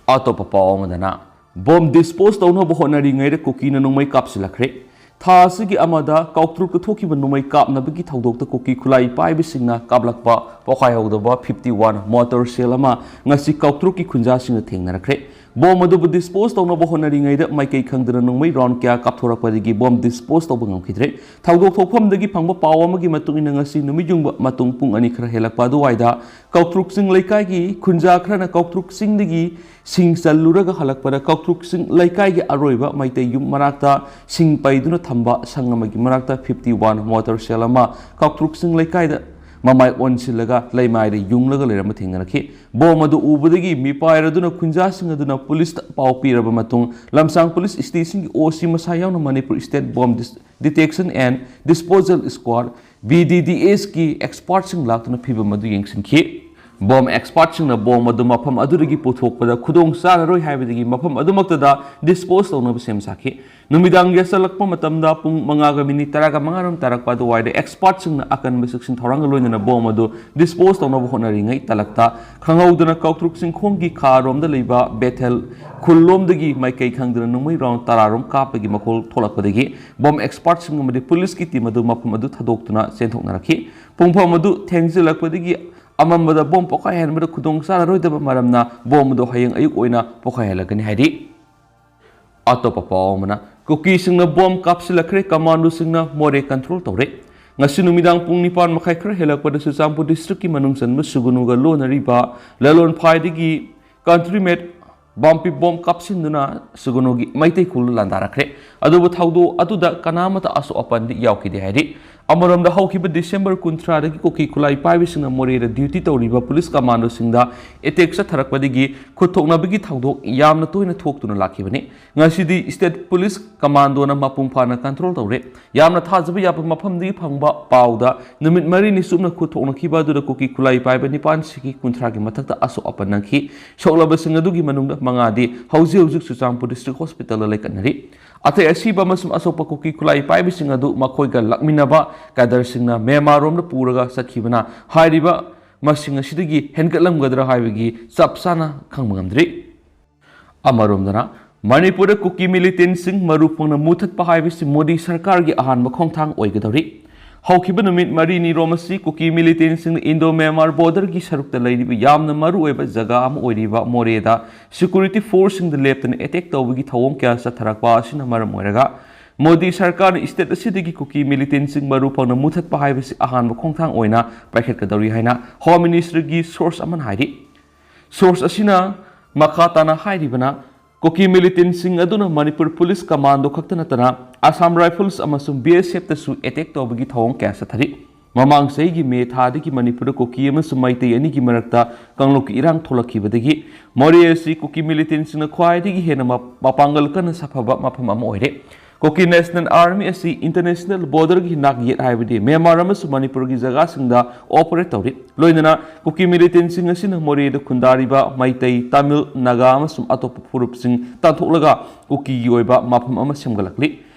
ꯑꯇꯣꯞꯄ ꯄꯥꯎ ꯑꯃꯗꯅ, ꯕꯣꯝ ꯗꯤꯁꯄꯣꯖ ꯇꯧꯅꯕ ꯍꯣꯠꯅꯔꯤꯉꯩꯗ ꯀꯨꯀꯤꯅ ꯅꯣꯡꯃꯩ ꯀꯥꯞꯁꯤꯜꯂꯛꯈ꯭ꯔꯦ꯫ ꯊꯥ ꯑꯁꯤꯒꯤ ꯑꯃꯗ ꯀꯥꯎꯇ꯭ꯔꯨꯛꯇ ꯊꯣꯛꯈꯤꯕ ꯅꯣꯡꯃꯩ ꯀꯥꯞꯅꯕꯒꯤ ꯊꯧꯗꯣꯛꯇ ꯀꯨꯀꯤ ꯈꯨꯠꯂꯥꯏ ꯄꯥꯏꯕꯁꯤꯡꯅ ꯀꯥꯞꯂꯛꯄ ꯄꯣꯈꯥꯏꯍꯧꯗꯕ fifty one ꯃꯣꯇꯣꯔ ꯁꯦꯜ ꯑꯃ ꯉꯁꯤ ꯀꯥꯎꯇ꯭ꯔꯨꯛꯀꯤ ꯈꯨꯟꯖꯥꯁꯤꯡꯅ ꯊꯦꯡꯅꯔꯛꯈ꯭ꯔꯦ꯫ ꯕꯣꯝ ꯑꯗꯨꯕꯨ ꯗꯤꯁꯄꯣꯖ ꯇꯧꯅꯕ ꯍꯣꯠꯅꯔꯤꯉꯩꯗ ꯃꯥꯏꯀꯩ ꯈꯪꯗꯅ ꯅꯣꯡꯃꯩ ꯔꯥꯎꯟ ꯀꯌꯥ ꯀꯥꯞꯊꯣꯔꯛꯄꯗꯒꯤ ꯕꯣꯝ ꯗꯤꯁꯄꯣꯖ ꯇꯧꯕ ꯉꯝꯈꯤꯗ꯭ꯔꯦ꯫ ꯊꯧꯗꯣꯛ ꯊꯣꯛꯐꯝꯗꯒꯤ ꯐꯪꯕ ꯄꯥꯎ ꯑꯃꯒꯤ ꯃꯇꯨꯡ ꯏꯟꯅ, ꯉꯁꯤ ꯅꯨꯃꯤꯠ ꯌꯨꯡꯕ ꯃꯇꯨꯡ ꯄꯨꯡ ꯑꯅꯤ ꯈꯔ ꯍꯦꯜꯂꯛꯄ ꯑꯗꯨꯋꯥꯏꯗ ꯀꯥꯎꯇ꯭ꯔꯨꯛ ꯆꯤꯡ ꯂꯩꯀꯥꯏꯒꯤ ꯈꯨꯟꯖꯥ ꯈꯔꯅ ꯀꯥꯎꯇ꯭ꯔꯨꯛ ꯆꯤꯡꯗꯒꯤ ꯁꯤꯡ ꯆꯜꯂꯨꯔꯒ ꯍꯜꯂꯛꯄꯗ, ꯀꯥꯎꯇ꯭ꯔꯨꯛ ꯆꯤꯡ ꯂꯩꯀꯥꯏꯒꯤ ꯑꯔꯣꯏꯕ ꯃꯩꯇꯩ ꯌꯨꯝ ꯃꯅꯥꯛꯇ ꯁꯤꯡ ꯄꯩꯗꯨꯅ ꯊꯝꯕ ꯁꯪ ꯑꯃꯒꯤ ꯃꯅꯥꯛꯇ fifty one ꯃꯣꯇꯣꯔ ꯁꯦꯜ ꯑꯃ ꯀꯥꯎꯇ꯭ꯔꯨꯛ ꯆꯤꯡ ꯂꯩꯀꯥꯏꯗ ꯃꯃꯥꯏ ꯑꯣꯟꯁꯤꯜꯂꯒ ꯂꯩꯃꯥꯏꯗ ꯌꯨꯡꯂꯒ ꯂꯩꯔꯝꯕ ꯊꯦꯡꯅꯔꯛꯈꯤ꯫ ꯕꯣꯝ ꯑꯗꯨ ꯎꯕꯗꯒꯤ ꯃꯤꯄꯥꯏꯔꯗꯨꯅ ꯈꯨꯟꯖꯥꯁꯤꯡ ꯑꯗꯨꯅ ꯄꯨꯂꯤꯁꯇ ꯄꯥꯎ ꯄꯤꯔꯕ ꯃꯇꯨꯡ, ꯂꯝꯁꯥꯡ ꯄꯨꯂꯤꯁ ꯁ꯭ꯇꯦꯁꯟꯒꯤ OC ꯃꯁꯥ ꯌꯥꯎꯅ Manipur state bomb dis-, detection and disposal squad, BDDSꯀꯤ ꯑꯦꯛꯁꯄꯥꯔꯠꯁꯤꯡ ꯂꯥꯛꯇꯨꯅ ꯐꯤꯚꯝ ꯑꯗꯨ ꯌꯦꯡꯁꯤꯟꯈꯤ꯫ ꯕꯣꯝ ꯑꯦꯛꯁꯄꯥꯔꯠꯁꯤꯡꯅ ꯕꯣꯝ ꯑꯗꯨ ꯃꯐꯝ ꯑꯗꯨꯗꯒꯤ ꯄꯨꯊꯣꯛꯄꯗ ꯈꯨꯗꯣꯡ ꯆꯥꯔꯔꯣꯏ ꯍꯥꯏꯕꯗꯒꯤ ꯃꯐꯝ ꯑꯗꯨꯃꯛꯇꯗ ꯗꯤꯁꯄꯣꯖ ꯇꯧꯅꯕ ꯁꯦꯝ ꯁꯥꯈꯤ꯫ ꯅꯨꯃꯤꯗꯥꯡ ꯌꯥꯆꯜꯂꯛꯄ ꯃꯇꯝꯗ ꯄꯨꯡ ꯃꯉꯥꯒ ꯃꯤꯅꯤꯠ ꯇꯔꯥꯒ ꯃꯉꯥꯔꯣꯝ ꯇꯥꯔꯛꯄ ꯑꯗꯨꯋꯥꯏꯗ ꯑꯦꯛꯁꯄꯥꯔꯠꯁꯤꯡꯅ ꯑꯀꯟꯕ ꯆꯦꯛꯁꯤꯟ ꯊꯧꯔꯥꯡꯒ ꯂꯣꯏꯅꯅ ꯕꯣꯝ ꯑꯗꯨ ꯗꯤꯁꯄꯣꯖ ꯇꯧꯅꯕ ꯍꯣꯠꯅꯔꯤꯉꯩ ꯇꯥꯂꯛꯇ ꯈꯪꯍꯧꯗꯅ ꯀꯥꯎꯇ꯭ꯔꯨꯛ ꯆꯤꯡꯈꯣꯡꯒꯤ ꯈꯥꯔꯣꯝꯗ ꯂꯩꯕ ꯕꯦꯊꯦꯜ ꯈꯨꯜꯂꯣꯝꯗꯒꯤ ꯃꯥꯏꯀꯩ ꯈꯪꯗꯅ ꯅꯣꯡꯃꯩ ꯔꯥꯎꯟ ꯇꯔꯥꯔꯣꯝ ꯀꯥꯞꯄꯒꯤ ꯃꯈꯣꯜ ꯊꯣꯛꯂꯛꯄꯗꯒꯤ ꯕꯣꯝ ꯑꯦꯛꯁꯄꯥꯔꯠꯁꯤꯡ ꯑꯃꯗꯤ ꯄꯨꯂꯤꯁꯀꯤ ꯇꯤꯝ ꯑꯗꯨ ꯃꯐꯝ ꯑꯗꯨ ꯊꯥꯗꯣꯛꯇꯨꯅ ꯆꯦꯟꯊꯣꯛꯅꯔꯛꯈꯤ꯫ ꯄꯨꯡꯐꯝ ꯑꯗꯨ ꯊꯦꯡꯖꯤꯜꯂꯛꯄꯗꯒꯤ ꯑꯃꯝꯕꯗ ꯕꯣꯝ ꯄꯣꯈꯥꯏꯍꯟꯕꯗ ꯈꯨꯗꯣꯡ ꯆꯥꯔꯔꯣꯏꯗꯕ ꯃꯔꯝꯅ ꯕꯣꯝ ꯑꯗꯨ ꯍꯌꯦꯡ ꯑꯌꯨꯛ ꯑꯣꯏꯅ ꯄꯣꯈꯥꯏꯍꯜꯂꯛꯀꯅꯤ ꯍꯥꯏꯔꯤ꯫ ꯑꯇꯣꯞꯄ ꯄꯥꯎ ꯑꯃꯅ, ꯀꯨꯀꯤꯁꯤꯡꯅ ꯕꯣꯝ ꯀꯥꯞꯁꯤꯜꯂꯛꯈ꯭ꯔꯦ, ꯀꯃꯥꯟꯗꯣꯁꯤꯡꯅ ꯃꯣꯔꯦ ꯀꯟꯇ꯭ꯔꯣꯜ ꯇꯧꯔꯦ꯫ ꯉꯁꯤ ꯅꯨꯃꯤꯗꯥꯡ ꯄꯨꯡ ꯅꯤꯄꯥꯟ ꯃꯈꯥꯏ ꯈꯔ ꯍꯦꯜꯂꯛꯄꯗ ꯆꯨꯔꯆꯥꯟꯄꯨꯔ ꯗꯤꯁꯇ꯭ꯔꯤꯛꯀꯤ ꯃꯅꯨꯡ ꯆꯟꯕ ꯁꯨꯒꯨꯅꯨꯒ ꯂꯣꯟꯅꯔꯤꯕ ꯂꯂꯣꯟꯐꯥꯏꯗꯒꯤ ꯀꯟꯇ꯭ꯔꯤꯃꯦꯠ ꯕꯝꯄꯤ ꯕꯣꯝ ꯀꯥꯞꯁꯤꯟꯗꯨꯅ ꯁꯨꯒꯨꯅꯨꯒꯤ ꯃꯩꯇꯩ ꯈꯨꯜꯗ ꯂꯥꯟꯗꯥꯔꯛꯈ꯭ꯔꯦ꯫ ꯑꯗꯨꯕꯨ ꯊꯧꯗꯣꯛ ꯑꯗꯨꯗ ꯀꯅꯥꯃꯠꯇ ꯑꯁꯣꯛ ꯑꯄꯟꯗꯤ ꯌꯥꯎꯈꯤꯗꯦ ꯍꯥꯏꯔꯤ꯫ ꯑꯃꯔꯣꯝꯗ, ꯍꯧꯈꯤꯕ ꯗꯤꯁꯦꯝꯕꯔ ꯀꯨꯟꯊ꯭ꯔꯥꯗꯒꯤ ꯀꯨꯀꯤ ꯈꯨꯠꯂꯥꯏ ꯄꯥꯏꯕꯁꯤꯡꯅ ꯃꯣꯔꯦꯗ ꯗ꯭ꯌꯨꯇꯤ ꯇꯧꯔꯤꯕ ꯄꯨꯂꯤꯁ ꯀꯃꯥꯟꯗꯣꯁꯤꯡꯗ ꯑꯦꯇꯦꯛ ꯆꯠꯊꯔꯛꯄꯗꯒꯤ ꯈꯨꯠ ꯊꯣꯛꯅꯕꯒꯤ ꯊꯧꯗꯣꯛ ꯌꯥꯝꯅ ꯇꯣꯏꯅ ꯊꯣꯛꯇꯨꯅ ꯂꯥꯛꯈꯤꯕꯅꯤ꯫ ꯉꯁꯤꯗꯤ ꯁ꯭ꯇꯦꯠ ꯄꯨꯂꯤꯁ ꯀꯃꯥꯟꯗꯣꯅ ꯃꯄꯨꯡ ꯐꯥꯅ ꯀꯟꯇ꯭ꯔꯣꯜ ꯇꯧꯔꯦ꯫ ꯌꯥꯝꯅ ꯊꯥꯖꯕ ꯌꯥꯕ ꯃꯐꯝꯗꯒꯤ ꯐꯪꯕ ꯄꯥꯎꯗ, ꯅꯨꯃꯤꯠ ꯃꯔꯤꯅꯤ ꯆꯨꯞꯅ ꯈꯨꯠ ꯊꯣꯛꯅꯈꯤꯕ ꯑꯗꯨꯗ ꯀꯨꯀꯤ ꯈꯨꯠꯂꯥꯏ ꯄꯥꯏꯕ ꯅꯤꯄꯥꯟ ꯁꯤꯈꯤ, ꯀꯨꯟꯊ꯭ꯔꯥꯒꯤ ꯃꯊꯛꯇ ꯑꯁꯣꯛ ꯑꯄꯟ ꯅꯪꯈꯤ꯫ ꯁꯣꯛꯂꯕꯁꯤꯡ ꯑꯗꯨꯒꯤ ꯃꯅꯨꯡꯗ ꯃꯉꯥꯗꯤ ꯍꯧꯖꯤꯛ ꯍꯧꯖꯤꯛ ꯆꯨꯔꯆꯥꯟꯄꯨꯔ ꯗꯤꯁꯇ꯭ꯔꯤꯛ ꯍꯣꯁꯄꯤꯇꯥꯜꯗ ꯂꯩꯈꯠꯅꯔꯤ꯫ ꯑꯇꯩ ꯑꯁꯤꯕ ꯑꯃꯁꯨꯡ ꯑꯁꯣꯛꯄ ꯀꯨꯀꯤ ꯈꯨꯠꯂꯥꯏ ꯄꯥꯏꯕꯁꯤꯡ ꯑꯗꯨ ꯃꯈꯣꯏꯒ ꯂꯥꯛꯃꯤꯟꯅꯕ ꯀꯦꯗꯔꯁꯤꯡꯅ ꯃ꯭ꯌꯥꯟꯃꯥꯔꯔꯣꯝꯗ ꯄꯨꯔꯒ ꯆꯠꯈꯤꯕꯅ ꯍꯥꯏꯔꯤꯕ ꯃꯁꯤꯡ ꯑꯁꯤꯗꯒꯤ ꯍꯦꯟꯒꯠꯂꯝꯒꯗ꯭ꯔꯥ ꯍꯥꯏꯕꯒꯤ ꯆꯞ ꯆꯥꯅ ꯈꯪꯕ ꯉꯝꯗ꯭ꯔꯤ꯫ ꯑꯃꯔꯣꯝꯗꯅ, ꯃꯅꯤꯄꯨꯔꯗ ꯀꯨꯀꯤ ꯃꯤꯂꯤꯇꯦꯟꯁꯤꯡ ꯃꯔꯨ ꯐꯪꯅ ꯃꯨꯊꯠꯄ ꯍꯥꯏꯕꯁꯤ ꯃꯣꯗꯤ ꯁꯔꯀꯥꯔꯒꯤ ꯑꯍꯥꯟꯕ ꯈꯣꯡꯊꯥꯡ ꯑꯣꯏꯒꯗꯧꯔꯤ꯫ ꯍꯧꯈꯤꯕ ꯅꯨꯃꯤꯠ ꯃꯔꯤꯅꯤꯔꯣꯝ ꯑꯁꯤ ꯀꯨꯀꯤ ꯃꯤꯂꯤꯇꯦꯟꯁꯤꯡꯅ ꯏꯟꯗꯣ ꯃ꯭ꯌꯥꯟꯃꯥꯔ ꯕꯣꯔꯗꯔꯒꯤ ꯁꯔꯨꯛꯇ ꯂꯩꯔꯤꯕ ꯌꯥꯝꯅ ꯃꯔꯨ ꯑꯣꯏꯕ ꯖꯒꯥ ꯑꯃ ꯑꯣꯏꯔꯤꯕ ꯃꯣꯔꯦꯗ ꯁꯦꯀ꯭ꯌꯨꯔꯤꯇꯤ ꯐꯣꯔꯁꯁꯤꯡꯗ ꯂꯦꯞꯇꯅ ꯑꯦꯇꯦꯛ ꯇꯧꯕꯒꯤ ꯊꯧꯑꯣꯡ ꯀꯌꯥ ꯆꯠꯊꯔꯛꯄ ꯑꯁꯤꯅ ꯃꯔꯝ ꯑꯣꯏꯔꯒ, ꯃꯣꯗꯤ ꯁꯔꯀꯥꯔꯅ ꯁ꯭ꯇꯦꯠ ꯑꯁꯤꯗꯒꯤ ꯀꯨꯀꯤ ꯃꯤꯂꯤꯇꯦꯟꯁꯤꯡ ꯃꯔꯨ ꯐꯪꯅ ꯃꯨꯊꯠꯄ ꯍꯥꯏꯕꯁꯤ ꯑꯍꯥꯟꯕ ꯈꯣꯡꯊꯥꯡ ꯑꯣꯏꯅ ꯄꯥꯏꯈꯠꯀꯗꯧꯔꯤ ꯍꯥꯏꯅ ꯍꯣꯝ ꯃꯤꯅꯤꯁꯇ꯭ꯔꯤꯒꯤ ꯁꯣꯔꯁ ꯑꯃꯅ ꯍꯥꯏꯔꯤ꯫ ꯁꯣꯔꯁ ꯑꯁꯤꯅ ꯃꯈꯥ ꯇꯥꯅ ꯍꯥꯏꯔꯤꯕꯅ, ꯀꯨꯀꯤ ꯃꯤꯂꯤꯇꯦꯟꯁꯤꯡ ꯑꯗꯨꯅ ꯃꯅꯤꯄꯨꯔ ꯄꯨꯂꯤꯁ ꯀꯃꯥꯟꯗꯣ ꯈꯛꯇ ꯅꯠꯇꯅ ꯑꯁꯥꯝ ꯔꯥꯏꯐꯜꯁ ꯑꯃꯁꯨꯡ ꯕꯤ ꯑꯦꯁ ꯑꯦꯐꯇꯁꯨ ꯑꯦꯇꯦꯛ ꯇꯧꯕꯒꯤ ꯊꯧꯑꯣꯡ ꯀꯌꯥ ꯆꯠꯊꯔꯤ꯫ ꯃꯃꯥꯡ ꯆꯍꯤꯒꯤ ꯃꯦ ꯊꯥꯗꯒꯤ ꯃꯅꯤꯄꯨꯔꯗ ꯀꯨꯀꯤ ꯑꯃꯁꯨꯡ ꯃꯩꯇꯩ ꯑꯅꯤꯒꯤ ꯃꯔꯛꯇ ꯀꯥꯡꯂꯨꯞꯀꯤ ꯏꯔꯥꯡ ꯊꯣꯛꯂꯛꯈꯤꯕꯗꯒꯤ ꯃꯣꯔꯦ ꯑꯁꯤ ꯀꯨꯀꯤ ꯃꯤꯂꯤꯇꯦꯟꯁꯤꯡꯅ ꯈ꯭ꯋꯥꯏꯗꯒꯤ ꯍꯦꯟꯅ ꯃ-, ꯃꯄꯥꯡꯒꯜ ꯀꯟꯅ ꯁꯥꯐꯕ ꯃꯐꯝ ꯑꯃ ꯑꯣꯏꯔꯦ꯫ ꯀꯨꯀꯤ ꯅꯦꯁꯅꯦꯜ ꯑꯥꯔꯃꯤ ꯑꯁꯤ ꯏꯟꯇꯔꯅꯦꯁꯅꯦꯜ ꯕꯣꯔꯗꯔꯒꯤ ꯅꯥꯛ ꯌꯦꯠ, ꯍꯥꯏꯕꯗꯤ ꯃ꯭ꯌꯥꯟꯃꯥꯔ ꯑꯃꯁꯨꯡ ꯃꯅꯤꯄꯨꯔꯒꯤ ꯖꯒꯥꯁꯤꯡꯗ ꯑꯣꯄꯔꯦꯠ ꯇꯧꯔꯤ꯫ ꯂꯣꯏꯅꯅ ꯀꯨꯀꯤ ꯃꯤꯂꯤꯇꯦꯟꯁꯤꯡ ꯑꯁꯤꯅ ꯃꯣꯔꯦꯗ ꯈꯨꯟꯗꯥꯔꯤꯕ ꯃꯩꯇꯩ, ꯇꯥꯃꯤꯜ, ꯅꯥꯒꯥ ꯑꯃꯁꯨꯡ ꯑꯇꯣꯞꯄ ꯐꯨꯔꯨꯞꯁꯤꯡ ꯇꯥꯟꯊꯣꯛꯂꯒ ꯀꯨꯀꯤꯒꯤ ꯑꯣꯏꯕ ꯃꯐꯝ ꯑꯃ ꯁꯦꯝꯒꯠꯂꯛꯂꯤ꯫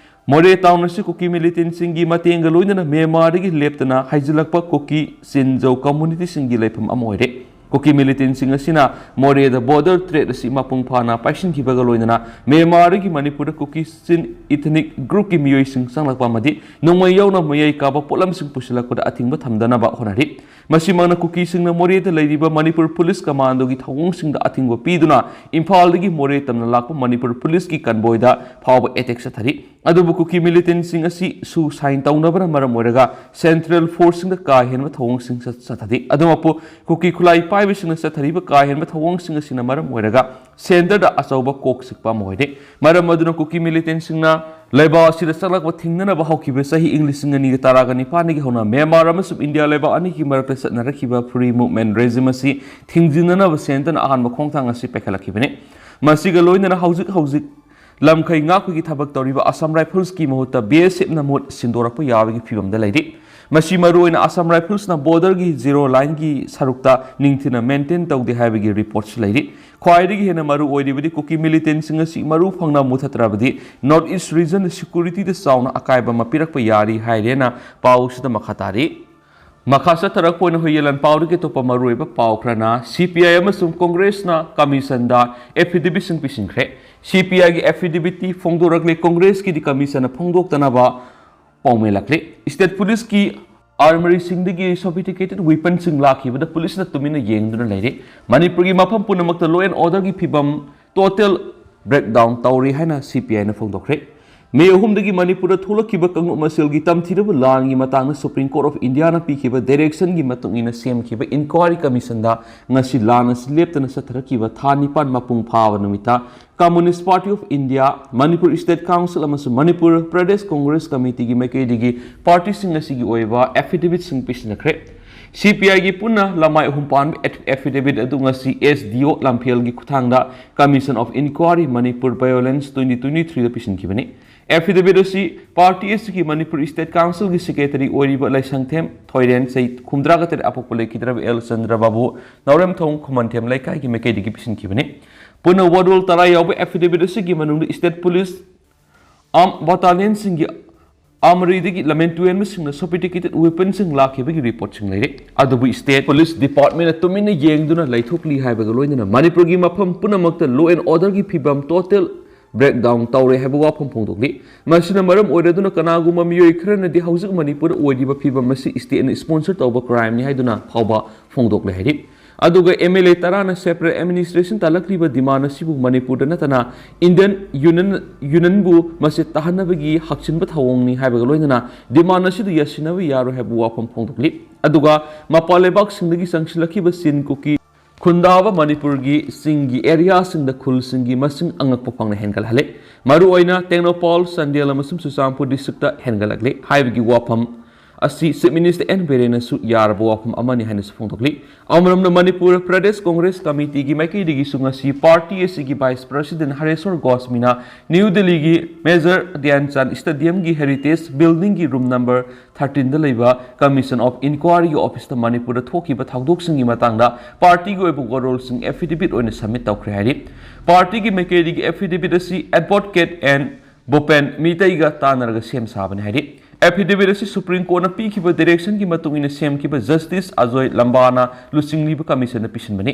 ꯃꯣꯔꯦ ꯇꯥꯎꯟ ꯑꯁꯤ ꯀꯨꯀꯤ ꯃꯤꯂꯤꯇꯦꯟꯁꯤꯡꯒꯤ ꯃꯇꯦꯡꯒ ꯂꯣꯏꯅꯅ ꯃ꯭ꯌꯥꯟꯃꯥꯔꯗꯒꯤ ꯂꯦꯞꯇꯅ ꯍꯩꯖꯤꯜꯂꯛꯄ ꯀꯨꯀꯤ ꯆꯤꯟꯖꯧ ꯀꯝꯃꯨꯅꯤꯇꯤꯁꯤꯡꯒꯤ ꯂꯩꯐꯝ ꯑꯃ ꯑꯣꯏꯔꯦ꯫ ꯀꯨꯀꯤ ꯃꯤꯂꯤꯇꯦꯟꯁꯤꯡ ꯑꯁꯤꯅ ꯃꯣꯔꯦꯗ ꯕꯣꯔꯗꯔ ꯊ꯭ꯔꯦꯠ ꯑꯁꯤ ꯃꯄꯨꯡ ꯐꯥꯅ ꯄꯥꯏꯁꯤꯟꯈꯤꯕꯒ ꯂꯣꯏꯅꯅ ꯃ꯭ꯌꯥꯟꯃꯥꯔꯗꯒꯤ ꯃꯅꯤꯄꯨꯔꯗ ꯀꯨꯀꯤ ꯆꯤꯟ ꯏꯊꯅꯤꯛ ꯒ꯭ꯔꯨꯞꯀꯤ ꯃꯤꯑꯣꯏꯁꯤꯡ ꯆꯪꯂꯛꯄ ꯑꯃꯗꯤ ꯅꯣꯡꯃꯩ ꯌꯥꯎꯅ ꯃꯌꯥꯏ ꯀꯥꯕ ꯄꯣꯠꯂꯝꯁꯤꯡ ꯄꯨꯁꯤꯜꯂꯛꯄꯗ ꯑꯊꯤꯡꯕ ꯊꯝꯗꯅꯕ ꯍꯣꯠꯅꯔꯤ꯫ ꯃꯁꯤꯃꯛꯅ ꯀꯨꯀꯤꯁꯤꯡꯅ ꯃꯣꯔꯦꯗ ꯂꯩꯔꯤꯕ ꯃꯅꯤꯄꯨꯔ ꯄꯨꯂꯤꯁ ꯀꯃꯥꯟꯗꯣꯒꯤ ꯊꯧꯑꯣꯡꯁꯤꯡꯗ ꯑꯊꯤꯡꯕ ꯄꯤꯗꯨꯅ ꯏꯝꯐꯥꯜꯗꯒꯤ ꯃꯣꯔꯦ ꯇꯝꯅ ꯂꯥꯛꯄ ꯃꯅꯤꯄꯨꯔ ꯄꯨꯂꯤꯁꯀꯤ ꯀꯟꯕꯣꯏꯗ ꯐꯥꯎꯕ ꯑꯦꯇꯦꯛ ꯆꯠꯊꯔꯤ꯫ ꯑꯗꯨꯕꯨ ꯀꯨꯀꯤ ꯃꯤꯂꯤꯇꯦꯟꯁꯤꯡ ꯑꯁꯤ ꯁꯨ ꯁꯥꯏꯟ ꯇꯧꯅꯕꯅ ꯃꯔꯝ ꯑꯣꯏꯔꯒ ꯁꯦꯟꯇ꯭ꯔꯦꯜ ꯐꯣꯔꯁꯁꯤꯡꯗ ꯀꯥ ꯍꯦꯟꯕ ꯊꯧꯑꯣꯡꯁꯤꯡ ꯆꯠ-, ꯆꯠꯊꯗꯦ꯫ ꯑꯗꯨꯃꯛꯄꯨ ꯀꯨꯀꯤ ꯈꯨꯠꯂꯥꯏ ꯍꯥꯏꯕꯁꯤꯡꯅ ꯆꯠꯊꯔꯤꯕ ꯀꯥ ꯍꯦꯟꯕ ꯊꯧꯑꯣꯡꯁꯤꯡ ꯑꯁꯤꯅ ꯃꯔꯝ ꯑꯣꯏꯔꯒ ꯁꯦꯟꯇꯔꯗ ꯑꯆꯧꯕ ꯀꯣꯛ ꯆꯤꯛꯄ ꯑꯃ ꯑꯣꯏꯔꯦ꯫ ꯃꯔꯝ ꯑꯗꯨꯅ ꯀꯨꯀꯤ ꯃꯤꯂꯤꯇꯦꯟꯁꯤꯡꯅ ꯂꯩꯕꯥꯛ ꯑꯁꯤꯗ ꯆꯪꯂꯛꯄ ꯊꯤꯡꯅꯅꯕ ꯍꯧꯈꯤꯕ ꯆꯍꯤ ꯏꯪ ꯂꯤꯁꯤꯡ ꯑꯅꯤꯒ ꯇꯔꯥꯒ ꯅꯤꯄꯥꯟꯗꯒꯤ ꯍꯧꯅ ꯃ꯭ꯌꯥꯟꯃꯥꯔ ꯑꯃꯁꯨꯡ ꯏꯟꯗꯤꯌꯥ ꯂꯩꯕꯥꯛ ꯑꯅꯤꯒꯤ ꯃꯔꯛꯇ ꯆꯠꯅꯔꯛꯈꯤꯕ free movement regime ꯑꯁꯤ ꯊꯤꯡꯖꯤꯟꯅꯅꯕ ꯁꯦꯟꯇꯔꯅ ꯑꯍꯥꯟꯕ ꯈꯣꯡꯊꯥꯡ ꯑꯁꯤ ꯄꯥꯏꯈꯠꯂꯛꯈꯤꯕꯅꯤ꯫ ꯃꯁꯤꯒ ꯂꯣꯏꯅꯅ ꯍꯧꯖꯤꯛ ꯍꯧꯖꯤꯛ ꯂꯝꯈꯩ ꯉꯥꯛꯄꯒꯤ ꯊꯕꯛ ꯇꯧꯔꯤꯕ ꯑꯁꯥꯝ ꯔꯥꯏꯐꯜꯁꯀꯤ ꯃꯍꯨꯠꯇ ꯕꯤ ꯑꯦꯁ ꯑꯦꯐꯅ ꯃꯍꯨꯠ ꯁꯤꯟꯗꯣꯔꯛꯄ ꯌꯥꯕꯒꯤ ꯐꯤꯕꯝꯗ ꯂꯩꯔꯤ꯫ ꯃꯁꯤ ꯃꯔꯨꯑꯣꯏꯅ ꯑꯁꯥꯝ ꯔꯥꯏꯐꯜꯁꯅ ꯕꯣꯔꯗꯔꯒꯤ ꯖꯤꯔꯣ ꯂꯥꯏꯟꯒꯤ ꯁꯔꯨꯛꯇ ꯅꯤꯡꯊꯤꯅ ꯃꯦꯟꯇꯦꯟ ꯇꯧꯗꯦ ꯍꯥꯏꯕꯒꯤ ꯔꯤꯄꯣꯔꯠꯁꯨ ꯂꯩꯔꯤ꯫ ꯈ꯭ꯋꯥꯏꯗꯒꯤ ꯍꯦꯟꯅ ꯃꯔꯨ ꯑꯣꯏꯔꯤꯕꯗꯤ ꯀꯨꯀꯤ ꯃꯤꯂꯤꯇꯦꯟꯁꯤꯡ ꯑꯁꯤ ꯃꯔꯨ ꯐꯪꯅ ꯃꯨꯊꯠꯇ꯭ꯔꯕꯗꯤ North East regionꯗ securityꯗ ꯆꯥꯎꯅ ꯑꯀꯥꯏꯕ ꯑꯃ ꯄꯤꯔꯛꯄ ꯌꯥꯔꯤ ꯍꯥꯏꯔꯦꯅ ꯄꯥꯎꯁꯤꯗ ꯃꯈꯥ ꯇꯥꯔꯤ꯫ ꯃꯈꯥ ꯆꯠꯊꯔꯛꯄ ꯑꯣꯏꯅ ꯍꯨꯏꯌꯦꯟ ꯂꯥꯟꯄꯥꯎꯗꯒꯤ ꯑꯇꯣꯞꯄ ꯃꯔꯨꯑꯣꯏꯕ ꯄꯥꯎ ꯈꯔꯅ ꯁꯤ ꯄꯤ ꯑꯥꯏ ꯑꯃꯁꯨꯡ ꯀꯣꯡꯒ꯭ꯔꯦꯁꯅ ꯀꯃꯤꯁꯟꯗ affidavitꯁꯤꯡ ꯄꯤꯁꯤꯟꯈ꯭ꯔꯦ꯫ ꯁꯤ ꯄꯤ ꯑꯥꯏꯒꯤ affidavitꯇꯤ ꯐꯣꯡꯗꯣꯔꯛꯂꯦ, ꯀꯣꯡꯒ꯭ꯔꯦꯁꯀꯤꯗꯤ ꯀꯃꯤꯁꯟꯅ ꯐꯣꯡꯗꯣꯛꯇꯅꯕ ꯄꯥꯎꯃꯦꯜꯂꯛꯂꯤ꯫ State Policeꯀꯤ armoryꯁꯤꯡꯗꯒꯤ sophisticated weaponꯁꯤꯡ ꯂꯥꯛꯈꯤꯕꯗ ꯄꯨꯂꯤꯁꯅ ꯇꯨꯃꯤꯟꯅ ꯌꯦꯡꯗꯨꯅ ꯂꯩꯔꯤ꯫ ꯃꯅꯤꯄꯨꯔꯒꯤ ꯃꯐꯝ ꯄꯨꯝꯅꯃꯛꯇ law and orderꯒꯤ ꯐꯤꯕꯝ total breakdown ꯇꯧꯔꯤ ꯍꯥꯏꯅ ꯁꯤ ꯄꯤ ꯑꯥꯏꯅ ꯐꯣꯡꯗꯣꯛꯈ꯭ꯔꯦ꯫ ꯃꯦ ꯑꯍꯨꯝꯗꯒꯤ ꯃꯅꯤꯄꯨꯔꯗ ꯊꯣꯛꯂꯛꯈꯤꯕ ꯀꯥꯡꯂꯨꯞ ꯃꯁꯦꯜꯒꯤ ꯇꯝꯊꯤꯔꯕ ꯂꯥꯟꯒꯤ ꯃꯇꯥꯡꯗ Supreme Court of Indiaꯅ ꯄꯤꯈꯤꯕ directionꯒꯤ ꯃꯇꯨꯡ ꯏꯟꯅ ꯁꯦꯝꯈꯤꯕ inquiry commissionꯗ ꯉꯁꯤ ꯂꯥꯟ ꯑꯁꯤ ꯂꯦꯞꯇꯅ ꯆꯠꯊꯔꯛꯈꯤꯕ ꯊꯥ ꯅꯤꯄꯥꯟ ꯃꯄꯨꯡ ꯐꯥꯕ ꯅꯨꯃꯤꯠꯇ Communist Party of India, Manipur State Council ꯑꯃꯁꯨꯡ Manipur Pradesh Congress Committeeꯒꯤ ꯃꯥꯏꯀꯩꯗꯒꯤ partyꯁꯤꯡ ꯑꯁꯤꯒꯤ ꯑꯣꯏꯕ affidavitꯁꯤꯡ ꯄꯤꯁꯤꯟꯅꯈ꯭ꯔꯦ꯫ ꯁꯤ ꯄꯤ ꯑꯥꯏꯒꯤ ꯄꯨꯟꯅ ꯂꯃꯥꯏ ꯑꯍꯨꯝ ꯄꯥꯟꯕ affidavit ꯑꯗꯨ ꯉꯁꯤ S D O ꯂꯝꯐꯦꯜꯒꯤ ꯈꯨꯠꯊꯥꯡꯗ Commission of Inquiry Manipur Violence twenty twenty-threeꯗ ꯄꯤꯁꯤꯟꯈꯤꯕꯅꯤ꯫ Affidavit ꯑꯁꯤ party ꯑꯁꯤꯒꯤ ꯃꯅꯤꯄꯨꯔ State Councilꯒꯤ secretary ꯑꯣꯏꯔꯤꯕ ꯂꯩꯁꯪꯊꯦꯝ ꯊꯣꯏꯔꯦꯟ, ꯆꯍꯤ ꯍꯨꯝꯗ꯭ꯔꯥꯒ ꯇꯔꯦꯠ ꯑꯄꯣꯛꯄ ꯂꯩꯈꯤꯗ꯭ꯔꯕ ꯑꯦꯜ ꯆꯟꯗ꯭ꯔ ꯕꯥꯕꯨ, ꯅꯥꯎꯔꯦꯝꯊꯣꯡ ꯈꯨꯃꯟꯊꯦꯝ ꯂꯩꯀꯥꯏꯒꯤ ꯃꯥꯏꯀꯩꯗꯒꯤ ꯄꯤꯁꯤꯟꯈꯤꯕꯅꯤ꯫ ꯄꯨꯟꯅ ꯋꯥꯔꯣꯜ ꯇꯔꯥ ꯌꯥꯎꯕ affidavit ꯑꯁꯤꯒꯤ ꯃꯅꯨꯡꯗ state police, armed battalionꯁꯤꯡꯒꯤ armoryꯗꯒꯤ ꯂꯝꯖꯦꯟ ꯇꯨꯔꯦꯟꯕꯁꯤꯡꯅ sophisticated weaponꯁꯤꯡ ꯂꯥꯛꯈꯤꯕꯒꯤ reportꯁꯤꯡ ꯂꯩꯔꯤ꯫ ꯑꯗꯨꯕꯨ state police departmentꯅ ꯇꯨꯃꯤꯟꯅ ꯌꯦꯡꯗꯨꯅ ꯂꯩꯊꯣꯛꯂꯤ ꯍꯥꯏꯕꯒ ꯂꯣꯏꯅꯅ ꯃꯅꯤꯄꯨꯔꯒꯤ ꯃꯐꯝ ꯄꯨꯝꯅꯃꯛꯇ law and orderꯒꯤ ꯐꯤꯕꯝ total breakdown ꯇꯧꯔꯦ ꯍꯥꯏꯕ ꯋꯥꯐꯝ ꯐꯣꯡꯗꯣꯛꯂꯤ꯫ ꯃꯁꯤꯅ ꯃꯔꯝ ꯑꯣꯏꯔꯗꯨꯅ ꯀꯅꯥꯒꯨꯝꯕ ꯃꯤꯑꯣꯏ ꯈꯔꯅꯗꯤ ꯍꯧꯖꯤꯛ ꯃꯅꯤꯄꯨꯔꯗ ꯑꯣꯏꯔꯤꯕ ꯐꯤꯕꯝ ꯑꯁꯤ stateꯅ sponsor ꯇꯧꯕ crimeꯅꯤ ꯍꯥꯏꯗꯨꯅ ꯐꯥꯎꯕ ꯐꯣꯡꯗꯣꯛꯂꯦ ꯍꯥꯏꯔꯤ꯫ ꯑꯗꯨꯒ MLA ꯇꯔꯥꯅ separate administration ꯇꯥꯂꯛꯂꯤꯕ demand ꯑꯁꯤꯕꯨ ꯃꯅꯤꯄꯨꯔꯗ ꯅꯠꯇꯅ Indian Union, Unionꯕꯨ ꯃꯁꯤ ꯇꯥꯍꯟꯅꯕꯒꯤ ꯍꯛꯆꯤꯟꯕ ꯊꯧꯑꯣꯡꯅꯤ ꯍꯥꯏꯕꯒ ꯂꯣꯏꯅꯅ demand ꯑꯁꯤꯗ ꯌꯥꯁꯤꯟꯅꯕ ꯌꯥꯔꯣꯏ ꯍꯥꯏꯕ ꯋꯥꯐꯝ ꯐꯣꯡꯗꯣꯛꯂꯤ꯫ ꯑꯗꯨꯒ ꯃꯄꯥꯟ ꯂꯩꯕꯥꯛꯁꯤꯡꯗꯒꯤ ꯆꯪꯁꯤꯜꯂꯛꯈꯤꯕ ꯆꯤꯟ ꯀꯨꯀꯤ ꯈꯨꯟꯗꯥꯕ ꯃꯅꯤꯄꯨꯔꯒꯤ ꯆꯤꯡꯒꯤ areaꯁꯤꯡꯗ ꯈꯨꯜꯁꯤꯡꯒꯤ ꯃꯁꯤꯡ ꯑꯉꯛꯄ ꯐꯪꯅ ꯍꯦꯟꯒꯠꯍꯜꯂꯦ꯫ ꯃꯔꯨꯑꯣꯏꯅ ꯇꯦꯡꯅꯧꯄꯥꯜ, ꯆꯥꯟꯗꯦꯜ ꯑꯃꯁꯨꯡ ꯆꯨꯔꯆꯥꯟꯄꯨꯔ districtꯇ ꯍꯦꯟꯒꯠꯂꯛꯂꯦ ꯍꯥꯏꯕꯒꯤ ꯋꯥꯐꯝ ꯑꯁꯤ Chief Minister N ꯕꯤꯔꯦꯟꯅꯁꯨ ꯌꯥꯔꯕ ꯋꯥꯐꯝ ꯑꯃꯅꯤ ꯍꯥꯏꯅꯁꯨ ꯐꯣꯡꯗꯣꯛꯂꯤ꯫ ꯑꯃꯔꯣꯝꯗ ꯃꯅꯤꯄꯨꯔ ꯄ꯭ꯔꯗꯦꯁ ꯀꯣꯡꯒ꯭ꯔꯦꯁ ꯀꯃꯤꯇꯤꯒꯤ ꯃꯥꯏꯀꯩꯗꯒꯤꯁꯨ ꯉꯁꯤ party ꯑꯁꯤꯒꯤ vice president ꯍꯔꯦꯁ꯭ꯋꯔ ꯒꯣꯁꯃꯤꯅ ꯅ꯭ꯌꯨ ꯗꯤꯜꯂꯤꯒꯤ Major ꯙ꯭ꯌꯥꯟꯆꯥꯟꯗ Stadiumꯒꯤ Heritage Buildingꯒꯤ room number thirteenꯗ ꯂꯩꯕ Commission of Inquiryꯒꯤ officeꯇ ꯃꯅꯤꯄꯨꯔꯗ ꯊꯣꯛꯈꯤꯕ ꯊꯧꯗꯣꯛꯁꯤꯡꯒꯤ ꯃꯇꯥꯡꯗ partyꯒꯤ ꯑꯣꯏꯕ ꯋꯥꯔꯣꯜꯁꯤꯡ affidavit ꯑꯣꯏꯅ submit ꯇꯧꯈ꯭ꯔꯦ ꯍꯥꯏꯔꯤ꯫ Partyꯒꯤ ꯃꯥꯏꯀꯩꯗꯒꯤ affidavit ꯑꯁꯤ Advocate N ꯚꯨꯄꯦꯟ ꯃꯤꯇꯩꯒ ꯇꯥꯟꯅꯔꯒ ꯁꯦꯝ ꯁꯥꯕꯅꯤ ꯍꯥꯏꯔꯤ꯫ Affidavit ꯑꯁꯤ Supreme Courtꯅ ꯄꯤꯈꯤꯕ directionꯒꯤ ꯃꯇꯨꯡ ꯏꯟꯅ ꯁꯦꯝꯈꯤꯕ Justice ꯑꯖꯣꯏ ꯂꯝꯕꯥꯅ ꯂꯨꯆꯤꯡꯂꯤꯕ commissionꯗ ꯄꯤꯁꯤꯟꯕꯅꯤ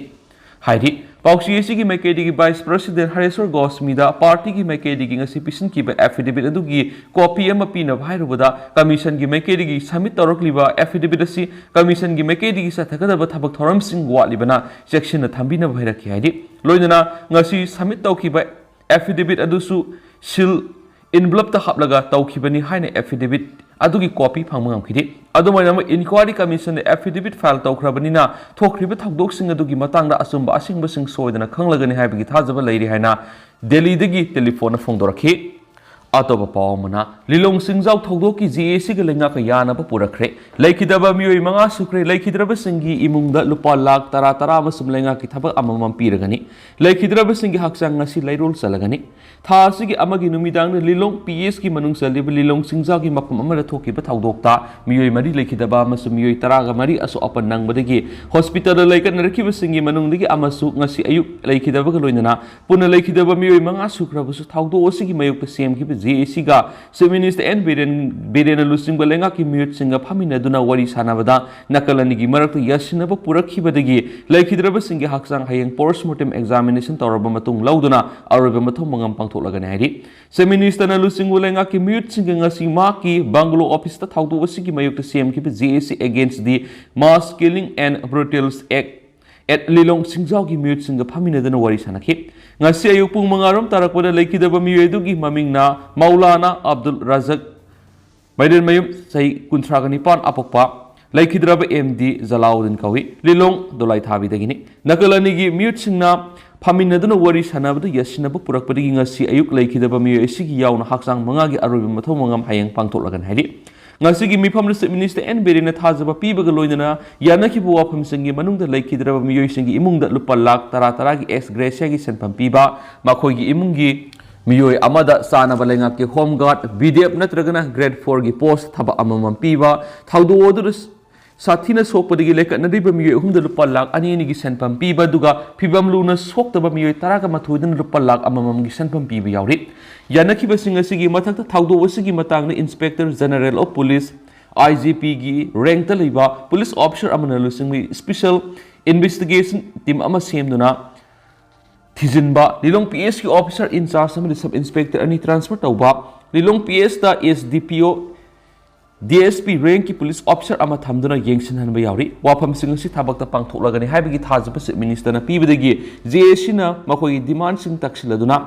ꯍꯥꯏꯔꯤ꯫ ꯄꯥꯎꯆꯦ ꯑꯁꯤꯒꯤ ꯃꯥꯏꯀꯩꯗꯒꯤ vice president ꯍꯔꯦꯁ꯭ꯋꯔ ꯒꯣꯁꯃꯤꯗ partyꯒꯤ ꯃꯥꯏꯀꯩꯗꯒꯤ ꯉꯁꯤ ꯄꯤꯁꯤꯟꯈꯤꯕ affidavit ꯑꯗꯨꯒꯤ copy ꯑꯃ ꯄꯤꯅꯕ ꯍꯥꯏꯔꯨꯕꯗ, commissionꯒꯤ ꯃꯥꯏꯀꯩꯗꯒꯤ submit ꯇꯧꯔꯛꯂꯤꯕ affidavit ꯑꯁꯤ commissionꯒꯤ ꯃꯥꯏꯀꯩꯗꯒꯤ ꯆꯠꯊꯒꯗꯕ ꯊꯕꯛ ꯊꯧꯔꯝꯁꯤꯡ ꯋꯥꯠꯂꯤꯕꯅ ꯆꯦꯛꯁꯤꯟꯅ ꯊꯝꯕꯤꯅꯕ ꯍꯥꯏꯔꯛꯈꯤ ꯍꯥꯏꯔꯤ꯫ ꯂꯣꯏꯅꯅ ꯉꯁꯤ submit ꯇꯧꯈꯤꯕ affidavit ꯑꯗꯨꯁꯨ seal envelopeꯇ ꯍꯥꯞꯂꯒ ꯇꯧꯈꯤꯕꯅꯤ ꯍꯥꯏꯅ affidavit ꯑꯗꯨꯒꯤ copy ꯐꯪꯕ ꯉꯝꯈꯤꯗꯦ꯫ ꯑꯗꯨꯝ ꯑꯣꯏꯅꯃꯛ, Inquiry Commissionꯗ affidavit file ꯇꯧꯈ꯭ꯔꯕꯅꯤꯅ, ꯊꯣꯛꯈ꯭ꯔꯤꯕ ꯊꯧꯗꯣꯛꯁꯤꯡ ꯑꯗꯨꯒꯤ ꯃꯇꯥꯡꯗ ꯑꯆꯨꯝꯕ ꯑꯁꯦꯡꯕꯁꯤꯡ ꯁꯣꯏꯗꯅ ꯈꯪꯂꯒꯅꯤ ꯍꯥꯏꯕꯒꯤ ꯊꯥꯖꯕ ꯂꯩꯔꯤ ꯍꯥꯏꯅ ꯗꯦꯜꯂꯤꯗꯒꯤ telephone ꯐꯣꯡꯗꯣꯔꯛꯈꯤ꯫ ꯑꯇꯣꯞꯄ ꯄꯥꯎ ꯑꯃꯅ, ꯂꯤꯂꯣꯡ ꯆꯤꯡꯖꯥꯎ ꯊꯧꯗꯣꯛꯀꯤ JACꯒ ꯂꯩꯉꯥꯛꯀ ꯌꯥꯅꯕ ꯄꯨꯔꯛꯈ꯭ꯔꯦ꯫ ꯂꯩꯈꯤꯗꯕ ꯃꯤꯑꯣꯏ ꯃꯉꯥ ꯁꯨꯈ꯭ꯔꯦ꯫ ꯂꯩꯈꯤꯗ꯭ꯔꯕꯁꯤꯡꯒꯤ ꯏꯃꯨꯡꯗ ꯂꯨꯄꯥ ꯂꯥꯈ ꯇꯔꯥ, ꯇꯔꯥ ꯑꯃꯁꯨꯡ ꯂꯩꯉꯥꯛꯀꯤ ꯊꯕꯛ ꯑꯃꯃꯝ ꯄꯤꯔꯒꯅꯤ꯫ ꯂꯩꯈꯤꯗ꯭ꯔꯕꯁꯤꯡꯒꯤ ꯍꯛꯆꯥꯡ ꯉꯁꯤ ꯂꯩꯔꯣꯜ ꯆꯜꯂꯒꯅꯤ꯫ ꯊꯥ ꯑꯁꯤꯒꯤ ꯑꯃꯒꯤ ꯅꯨꯃꯤꯗꯥꯡꯗ ꯂꯤꯂꯣꯡ PHꯀꯤ ꯃꯅꯨꯡ ꯆꯜꯂꯤꯕ ꯂꯤꯂꯣꯡ ꯆꯤꯡꯖꯥꯒꯤ ꯃꯐꯝ ꯑꯃꯗ ꯊꯣꯛꯈꯤꯕ ꯊꯧꯗꯣꯛꯇ ꯃꯤꯑꯣꯏ ꯃꯔꯤ ꯂꯩꯈꯤꯗꯕ ꯑꯃꯁꯨꯡ ꯃꯤꯑꯣꯏ ꯇꯔꯥꯒ ꯃꯔꯤ ꯑꯁꯣꯛ ꯑꯄꯟ ꯅꯪꯕꯗꯒꯤ hospitalꯗ ꯂꯩꯈꯠꯅꯔꯛꯈꯤꯕꯁꯤꯡꯒꯤ ꯃꯅꯨꯡꯗꯒꯤ ꯑꯃꯁꯨ ꯉꯁꯤ ꯑꯌꯨꯛ ꯂꯩꯈꯤꯗꯕꯒ ꯂꯣꯏꯅꯅ ꯄꯨꯟꯅ ꯂꯩꯈꯤꯗꯕ ꯃꯤꯑꯣꯏ ꯃꯉꯥ ꯁꯨꯈ꯭ꯔꯕꯁꯨ, ꯊꯧꯗꯣꯛ ꯑꯁꯤꯒꯤ ꯃꯥꯌꯣꯛꯇ ꯁꯦꯝꯈꯤꯕ JACꯒ Chief Minister N ꯕꯤꯔꯦꯟ, ꯕꯤꯔꯦꯟꯅ ꯂꯨꯆꯤꯡꯕ ꯂꯩꯉꯥꯛꯀꯤ ꯃꯤꯍꯨꯠꯁꯤꯡꯒ ꯐꯝꯃꯤꯟꯅꯗꯨꯅ ꯋꯥꯔꯤ ꯁꯥꯟꯅꯕꯗ ꯅꯥꯀꯜ ꯑꯅꯤꯒꯤ ꯃꯔꯛꯇ ꯌꯥꯁꯤꯟꯅꯕ ꯄꯨꯔꯛꯈꯤꯕꯗꯒꯤ ꯂꯩꯈꯤꯗ꯭ꯔꯕꯁꯤꯡꯒꯤ ꯍꯛꯆꯥꯡ ꯍꯌꯦꯡ postmortem examination ꯇꯧꯔꯕ ꯃꯇꯨꯡ ꯂꯧꯗꯨꯅ ꯑꯔꯣꯏꯕ ꯃꯊꯧ ꯃꯉꯝ ꯄꯥꯡꯊꯣꯛꯂꯒꯅꯤ ꯍꯥꯏꯔꯤ꯫ Chief Ministerꯅ ꯂꯨꯆꯤꯡꯕ ꯂꯩꯉꯥꯛꯀꯤ ꯃꯤꯍꯨꯠꯁꯤꯡꯒ ꯉꯁꯤ ꯃꯍꯥꯛꯀꯤ bungalow officeꯇ ꯊꯧꯗꯣꯛ ꯑꯁꯤꯒꯤ ꯃꯥꯌꯣꯛꯇ ꯁꯦꯝꯈꯤꯕ JAC Against the Mass Killing and Brutals Act at Lilong ꯁꯤꯡꯖꯥꯎꯒꯤ ꯃꯤꯑꯣꯏꯁꯤꯡꯒ ꯐꯝꯃꯤꯟꯅꯗꯨꯅ ꯋꯥꯔꯤ ꯁꯥꯟꯅꯈꯤ꯫ ꯉꯁꯤ ꯑꯌꯨꯛ ꯄꯨꯡ ꯃꯉꯥ ꯔꯣꯝ ꯇꯥꯔꯛꯄꯗ ꯂꯩꯈꯤꯗꯕ ꯃꯤꯑꯣꯏ ꯑꯗꯨꯒꯤ ꯃꯃꯤꯡꯅ ꯃꯧꯂꯥꯅꯥ ꯑꯕꯗꯨꯜ ꯔꯥꯖꯛ, ꯃꯥꯏꯔꯦꯟꯃꯌꯨꯝ, ꯆꯍꯤ ꯀꯨꯟꯊ꯭ꯔꯥꯒ ꯅꯤꯄꯥꯟ ꯑꯄꯣꯛꯄ, ꯂꯩꯈꯤꯗ꯭ꯔꯕ ꯑꯦꯝ ꯗꯤ ꯖꯂꯥꯎꯗꯤꯟ ꯀꯧꯏ, ꯂꯤꯂꯣꯡ ꯗꯣꯂꯥꯏꯊꯥꯕꯤꯗꯒꯤꯅꯤ꯫ ꯅꯥꯀꯜ ꯑꯅꯤꯒꯤ ꯃꯤꯑꯣꯏꯁꯤꯡꯅ ꯐꯝꯃꯤꯟꯅꯗꯨꯅ ꯋꯥꯔꯤ ꯁꯥꯟꯅꯕꯗ ꯌꯥꯁꯤꯟꯅꯕ ꯄꯨꯔꯛꯄꯗꯒꯤ ꯉꯁꯤ ꯑꯌꯨꯛ ꯂꯩꯈꯤꯗꯕ ꯃꯤꯑꯣꯏ ꯑꯁꯤꯒꯤ ꯌꯥꯎꯅ ꯍꯛꯆꯥꯡ ꯃꯉꯥꯒꯤ ꯑꯔꯣꯏꯕ ꯃꯊꯧ ꯃꯉꯝ ꯍꯌꯦꯡ ꯄꯥꯡꯊꯣꯛꯂꯒꯅꯤ ꯍꯥꯏꯔꯤ꯫ ꯉꯁꯤꯒꯤ ꯃꯤꯐꯝꯗ Chief Minister ꯑꯦꯟ ꯕꯤꯔꯦꯟꯅ ꯊꯥꯖꯕ ꯄꯤꯕꯒ ꯂꯣꯏꯅꯅ ꯌꯥꯅꯈꯤꯕ ꯋꯥꯐꯝꯁꯤꯡꯒꯤ ꯃꯅꯨꯡꯗ ꯂꯩꯈꯤꯗ꯭ꯔꯕ ꯃꯤꯑꯣꯏꯁꯤꯡꯒꯤ ꯏꯃꯨꯡꯗ ꯂꯨꯄꯥ ꯂꯥꯈ ꯇꯔꯥ ꯇꯔꯥꯒꯤ ex gratia ꯒꯤ ꯁꯦꯟꯐꯝ ꯄꯤꯕ, ꯃꯈꯣꯏꯒꯤ ꯏꯃꯨꯡꯒꯤ ꯃꯤꯑꯣꯏ ꯑꯃꯗ ꯆꯥꯅꯕ ꯂꯩꯉꯥꯛꯀꯤ home guard, B D F ꯅꯠꯇ꯭ꯔꯒꯅ grade four ꯒꯤ post ꯊꯕꯛ ꯑꯃꯃꯝ ꯄꯤꯕ, ꯊꯧꯗꯣꯛ ꯑꯗꯨꯗ ꯁꯥꯊꯤꯅ ꯁꯣꯛꯄꯗꯒꯤ ꯂꯩꯈꯠꯅꯔꯤꯕ ꯃꯤꯑꯣꯏ ꯑꯍꯨꯝꯗ ꯂꯨꯄꯥ ꯂꯥꯈ ꯑꯅꯤ ꯑꯅꯤꯒꯤ ꯁꯦꯟꯐꯝ ꯄꯤꯕ, ꯑꯗꯨꯒ ꯐꯤꯕꯝ ꯂꯨꯅ ꯁꯣꯛꯇꯕ ꯃꯤꯑꯣꯏ ꯇꯔꯥꯒ ꯃꯥꯊꯣꯏꯗꯅ ꯂꯨꯄꯥ ꯂꯥꯈ ꯑꯃꯃꯝꯒꯤ ꯁꯦꯟꯐꯝ ꯄꯤꯕ ꯌꯥꯎꯔꯤ꯫ ꯌꯥꯅꯈꯤꯕꯁꯤꯡ ꯑꯁꯤꯒꯤ ꯃꯊꯛꯇ ꯊꯧꯗꯣꯛ ꯑꯁꯤꯒꯤ ꯃꯇꯥꯡꯗ Inspector General of Police, I G P ꯒꯤ rank ꯇ ꯂꯩꯕ police officer ꯑꯃꯅ ꯂꯨꯆꯤꯡꯕ special investigation team ꯑꯃ ꯁꯦꯝꯗꯨꯅ ꯊꯤꯖꯤꯟꯕ, ꯂꯤꯂꯣꯡ P S ꯀꯤ officer in charge ꯑꯃꯗꯤ sub inspector ꯑꯅꯤ transfer ꯇꯧꯕ, ꯂꯤꯂꯣꯡ P S ꯇ S D P O, D S P rank ꯀꯤ police officer ꯑꯃ ꯊꯝꯗꯨꯅ ꯌꯦꯡꯁꯤꯟꯍꯟꯕ ꯌꯥꯎꯔꯤ꯫ ꯋꯥꯐꯝꯁꯤꯡ ꯑꯁꯤ ꯊꯕꯛꯇ ꯄꯥꯡꯊꯣꯛꯂꯒꯅꯤ ꯍꯥꯏꯕꯒꯤ ꯊꯥꯖꯕ Chief Minister ꯅ ꯄꯤꯕꯗꯒꯤ J A C ꯅ ꯃꯈꯣꯏꯒꯤ demand ꯁꯤꯡ ꯇꯛꯁꯤꯜꯂꯗꯨꯅ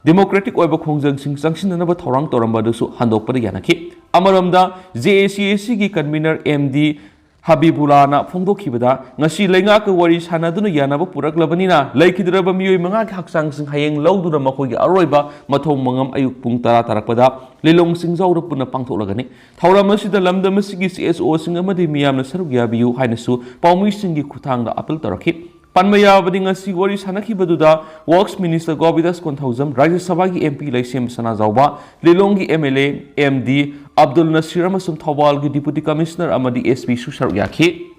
democratic ꯑꯣꯏꯕ ꯈꯣꯡꯖꯪꯁꯤꯡ ꯆꯪꯁꯤꯟꯅꯅꯕ ꯊꯧꯔꯥꯡ ꯇꯧꯔꯝꯕ ꯑꯗꯨꯁꯨ ꯍꯟꯗꯣꯛꯄꯗ ꯌꯥꯅꯈꯤ꯫ ꯑꯃꯔꯣꯝꯗ, J A C A C ꯒꯤ convener M D ꯍꯕꯤꯕꯨꯂꯥꯅ ꯐꯣꯡꯗꯣꯛꯈꯤꯕꯗ, ꯉꯁꯤ ꯂꯩꯉꯥꯛꯀ ꯋꯥꯔꯤ ꯁꯥꯟꯅꯗꯨꯅ ꯌꯥꯅꯕ ꯄꯨꯔꯛꯂꯕꯅꯤꯅ, ꯂꯩꯈꯤꯗ꯭ꯔꯕ ꯃꯤꯑꯣꯏ ꯃꯉꯥꯒꯤ ꯍꯛꯆꯥꯡꯁꯤꯡ ꯍꯌꯦꯡ ꯂꯧꯗꯨꯅ ꯃꯈꯣꯏꯒꯤ ꯑꯔꯣꯏꯕ ꯃꯊꯧ ꯃꯉꯝ ꯑꯌꯨꯛ ꯄꯨꯡ ꯇꯔꯥ ꯇꯥꯔꯛꯄꯗ ꯂꯤꯂꯣꯡ ꯁꯤꯡꯖꯥꯎꯗ ꯄꯨꯟꯅ ꯄꯥꯡꯊꯣꯛꯂꯒꯅꯤ꯫ ꯊꯧꯔꯝ ꯑꯁꯤꯗ ꯂꯝꯗꯝ ꯑꯁꯤꯒꯤ C S O ꯁꯤꯡ ꯑꯃꯗꯤ ꯃꯤꯌꯥꯝꯅ ꯁꯔꯨꯛ ꯌꯥꯕꯤꯌꯨ ꯍꯥꯏꯅꯁꯨ ꯄꯥꯎꯃꯤꯁꯤꯡꯒꯤ ꯈꯨꯠꯊꯥꯡꯗ appeal ꯇꯧꯔꯛꯈꯤ꯫ ꯄꯟꯕ ꯌꯥꯕꯗꯤ, ꯉꯁꯤ ꯋꯥꯔꯤ ꯁꯥꯟꯅꯈꯤꯕꯗꯨꯗ Works Minister ꯒꯣꯕꯤꯟꯗꯥꯁ ꯀꯣꯟꯊꯧꯖꯝ, ꯔꯥꯖ꯭ꯌ ꯁꯚꯥꯒꯤ M P ꯂꯩꯁꯦꯝꯕ Sanajaoba, ꯂꯤꯂꯣꯡꯒꯤ M L A M D Abdul ꯅꯁꯤꯔ ꯑꯃꯁꯨꯡ ꯊꯧꯕꯥꯜꯒꯤ Deputy Commissioner ꯑꯃꯗꯤ S P ꯁꯨ ꯁꯔꯨꯛ ꯌꯥꯈꯤ꯫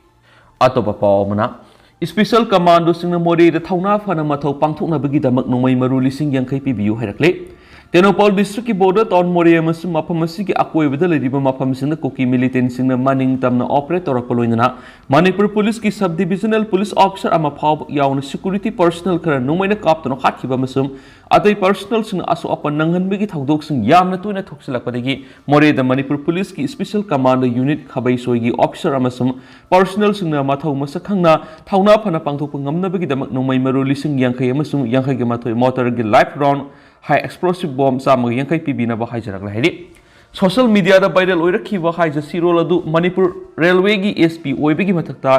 ꯑꯇꯣꯞꯄ ꯄꯥꯎ ꯑꯃꯅ, Special Commando ꯁꯤꯡꯅ ꯃꯣꯔꯦꯗ ꯊꯧꯅꯥ ꯐꯅ ꯃꯊꯧ ꯄꯥꯡꯊꯣꯛꯅꯕꯒꯤꯗꯃꯛ ꯅꯣꯡꯃꯩ ꯃꯔꯨ ꯂꯤꯁꯤꯡ ꯌꯥꯡꯈꯩ ꯄꯤꯕꯤꯌꯨ ꯍꯥꯏꯔꯛꯂꯦ꯫ ꯇꯦꯡꯅꯧꯄꯥꯜ ꯗꯤꯁꯇ꯭ꯔꯤꯛꯀꯤ ꯕꯣꯔꯗꯔ ꯇꯥꯎꯟ ꯃꯣꯔꯦ ꯑꯃꯁꯨꯡ ꯃꯐꯝ ꯑꯁꯤꯒꯤ ꯑꯀꯣꯏꯕꯗ ꯂꯩꯔꯤꯕ ꯃꯐꯝꯁꯤꯡꯗ ꯀꯨꯀꯤ ꯃꯤꯂꯤꯇꯦꯟꯁꯤꯡꯅ ꯃꯅꯤꯡ ꯇꯝꯅ ꯑꯣꯄꯔꯦꯠ ꯇꯧꯔꯛꯄ ꯂꯣꯏꯅꯅ ꯃꯅꯤꯄꯨꯔ ꯄꯨꯂꯤꯁꯀꯤ ꯁꯕ ꯗꯤꯕꯤꯖꯅꯦꯜ ꯄꯨꯂꯤꯁ ꯑꯣꯐꯤꯁꯥꯔ ꯑꯃ ꯐꯥꯎꯕ ꯌꯥꯎꯅ ꯁꯦꯀ꯭ꯌꯨꯔꯤꯇꯤ ꯄꯔꯁꯅꯦꯜ ꯈꯔ ꯅꯣꯡꯃꯩꯅ ꯀꯥꯞꯇꯨꯅ ꯍꯥꯠꯈꯤꯕ ꯑꯃꯁꯨꯡ ꯑꯇꯩ ꯄꯔꯁꯅꯦꯜꯁꯤꯡꯅ ꯑꯁꯣꯛ ꯑꯄꯟ ꯅꯪꯍꯟꯕꯒꯤ ꯊꯧꯗꯣꯛꯁꯤꯡ ꯌꯥꯝꯅ ꯇꯣꯏꯅ ꯊꯣꯛꯆꯤꯜꯂꯛꯄꯗꯒꯤ ꯃꯣꯔꯦꯗ ꯃꯅꯤꯄꯨꯔ ꯄꯨꯂꯤꯁꯀꯤ ꯁ꯭ꯄꯦꯁꯦꯜ ꯀꯃꯥꯟꯗꯣ ꯌꯨꯅꯤꯠ ꯈꯥꯕꯩꯁꯣꯏꯒꯤ ꯑꯣꯐꯤꯁꯥꯔ ꯑꯃꯁꯨꯡ ꯄꯔꯁꯅꯦꯜꯁꯤꯡꯅ ꯃꯊꯧ ꯃꯁꯛ ꯈꯪꯅ ꯊꯧꯅꯥ ꯐꯅ ꯄꯥꯡꯊꯣꯛꯄ ꯉꯝꯅꯕꯒꯤꯗꯃꯛ ꯅꯣꯡꯃꯩ ꯃꯔꯨ ꯂꯤꯁꯤꯡ ꯌꯥꯡꯈꯩ ꯑꯃꯁꯨꯡ ꯌꯥꯡꯈꯩꯒ ꯃꯥꯊꯣꯏ ꯃꯣꯔꯇꯥꯔꯒꯤ ꯂꯥꯏꯐ ꯔꯥꯎꯟ ꯍꯥꯏ ꯑꯦꯛꯁꯄ꯭ꯂꯣꯁꯤꯚ ꯕꯣꯝ ꯆꯥꯝꯃꯒ ꯌꯥꯡꯈꯩ ꯄꯤꯕꯤꯅꯕ ꯍꯥꯏꯖꯔꯛꯂꯦ ꯍꯥꯏꯔꯤ꯫ ꯁꯣꯁꯤꯌꯦꯜ ꯃꯤꯗꯤꯌꯥꯗ ꯚꯥꯏꯔꯦꯜ ꯑꯣꯏꯔꯛꯈꯤꯕ ꯍꯥꯏꯖ ꯁꯤꯔꯣꯜ ꯑꯗꯨ ꯃꯅꯤꯄꯨꯔ ꯔꯦꯜꯋꯦꯒꯤ ꯑꯦꯁ ꯄꯤ ꯑꯣꯏꯕꯒꯤ ꯃꯊꯛꯇ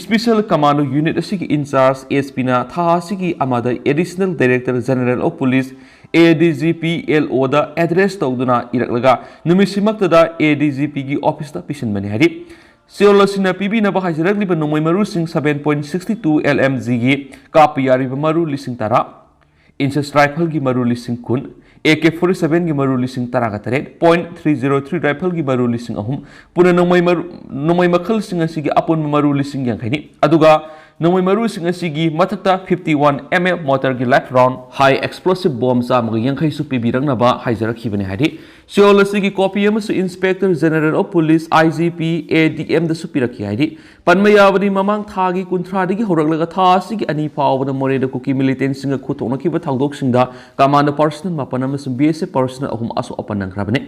ꯁ꯭ꯄꯦꯁꯦꯜ ꯀꯃꯥꯟꯗꯣ ꯌꯨꯅꯤꯠ ꯑꯁꯤꯒꯤ ꯏꯟꯆꯥꯔꯖ ꯑꯦꯁ ꯄꯤꯅ ꯊꯥ ꯑꯁꯤꯒꯤ ꯑꯃꯗ additional director general of police, A D G P L O address ꯇꯧꯗꯨꯅ ꯏꯔꯛꯂꯒ ꯅꯨꯃꯤꯠꯁꯤꯃꯛꯇꯗ ꯑꯦ ꯗꯤ ꯖꯤ ꯄꯤꯒꯤ ꯑꯣꯐꯤꯁꯇ ꯄꯤꯁꯤꯟꯕꯅꯤ ꯍꯥꯏꯔꯤ꯫ ꯁꯤꯔꯣꯜ ꯑꯁꯤꯅ ꯄꯤꯕꯤꯅꯕ ꯍꯥꯏꯖꯔꯛꯂꯤꯕ ꯅꯣꯡꯃꯩ ꯃꯔꯨꯁꯤꯡ seven point six two L M G ꯒꯤ ꯀꯥꯞꯄ ꯌꯥꯔꯤꯕ ꯃꯔꯨ ꯂꯤꯁꯤꯡ ꯇꯔꯥ, ꯏꯟꯆꯦꯁ ꯔꯥꯏꯐꯜꯒꯤ ꯃꯔꯨ ꯂꯤꯁꯤꯡ ꯀꯨꯟ, ꯑꯦ ꯀꯦ ꯐꯣꯔꯇꯤ ꯁꯚꯦꯟꯒꯤ ꯃꯔꯨ ꯂꯤꯁꯤꯡ ꯇꯔꯥꯒ ꯇꯔꯦꯠ, point three zero three ꯔꯥꯏꯐꯜꯒꯤ ꯃꯔꯨ ꯂꯤꯁꯤꯡ ꯑꯍꯨꯝ, ꯄꯨꯟꯅ ꯅꯣꯡꯃꯩ ꯃꯔꯨ, ꯅꯣꯡꯃꯩ ꯃꯈꯜꯁꯤꯡ ꯑꯁꯤꯒꯤ ꯑꯄꯨꯟꯕ ꯃꯔꯨ ꯂꯤꯁꯤꯡ ꯌꯥꯡꯈꯩꯅꯤ꯫ ꯑꯗꯨꯒ ꯅꯣꯡꯃꯩ ꯃꯔꯨꯁꯤꯡ ꯑꯁꯤꯒꯤ ꯃꯊꯛꯇ fifty one M M ꯃꯣꯔꯇꯥꯔꯒꯤ ꯂꯥꯏꯐ ꯔꯥꯎꯟ ꯍꯥꯏ ꯑꯦꯛꯁꯄ꯭ꯂꯣꯁꯤꯚ ꯕꯣꯝ ꯆꯥꯝꯃꯒ ꯌꯥꯡꯈꯩꯁꯨ ꯄꯤꯕꯤꯔꯛꯅꯕ ꯍꯥꯏꯖꯔꯛꯈꯤꯕꯅꯤ ꯍꯥꯏꯔꯤ꯫ ꯁꯤꯔꯣꯜ ꯑꯁꯤꯒꯤ ꯀꯣꯄꯤ ꯑꯃꯁꯨ inspector general of police, I G P, A D ꯑꯦꯝꯗꯁꯨ ꯄꯤꯔꯛꯈꯤ ꯍꯥꯏꯔꯤ꯫ ꯄꯟꯕ ꯌꯥꯕꯗꯤ ꯃꯃꯥꯡ ꯊꯥꯒꯤ ꯀꯨꯟꯊ꯭ꯔꯥꯗꯒꯤ ꯍꯧꯔꯛꯂꯒ ꯊꯥ ꯑꯁꯤꯒꯤ ꯑꯅꯤ ꯐꯥꯎꯕꯗ ꯃꯣꯔꯦꯗ ꯀꯨꯀꯤ ꯃꯤꯂꯤꯇꯦꯟꯁꯤꯡꯒ ꯈꯨꯠꯊꯣꯛꯅꯈꯤꯕ ꯊꯧꯗꯣꯛꯁꯤꯡꯗ ꯀꯃꯥꯟꯗꯣ ꯄꯔꯁꯅꯦꯜ ꯃꯥꯄꯟ ꯑꯃꯁꯨꯡ ꯕꯤ ꯑꯦꯁ ꯑꯦꯐ ꯄꯔꯁꯅꯦꯜ ꯑꯍꯨꯝ ꯑꯁꯣꯛ ꯑꯄꯟ ꯅꯪꯈ꯭ꯔꯕꯅꯤ꯫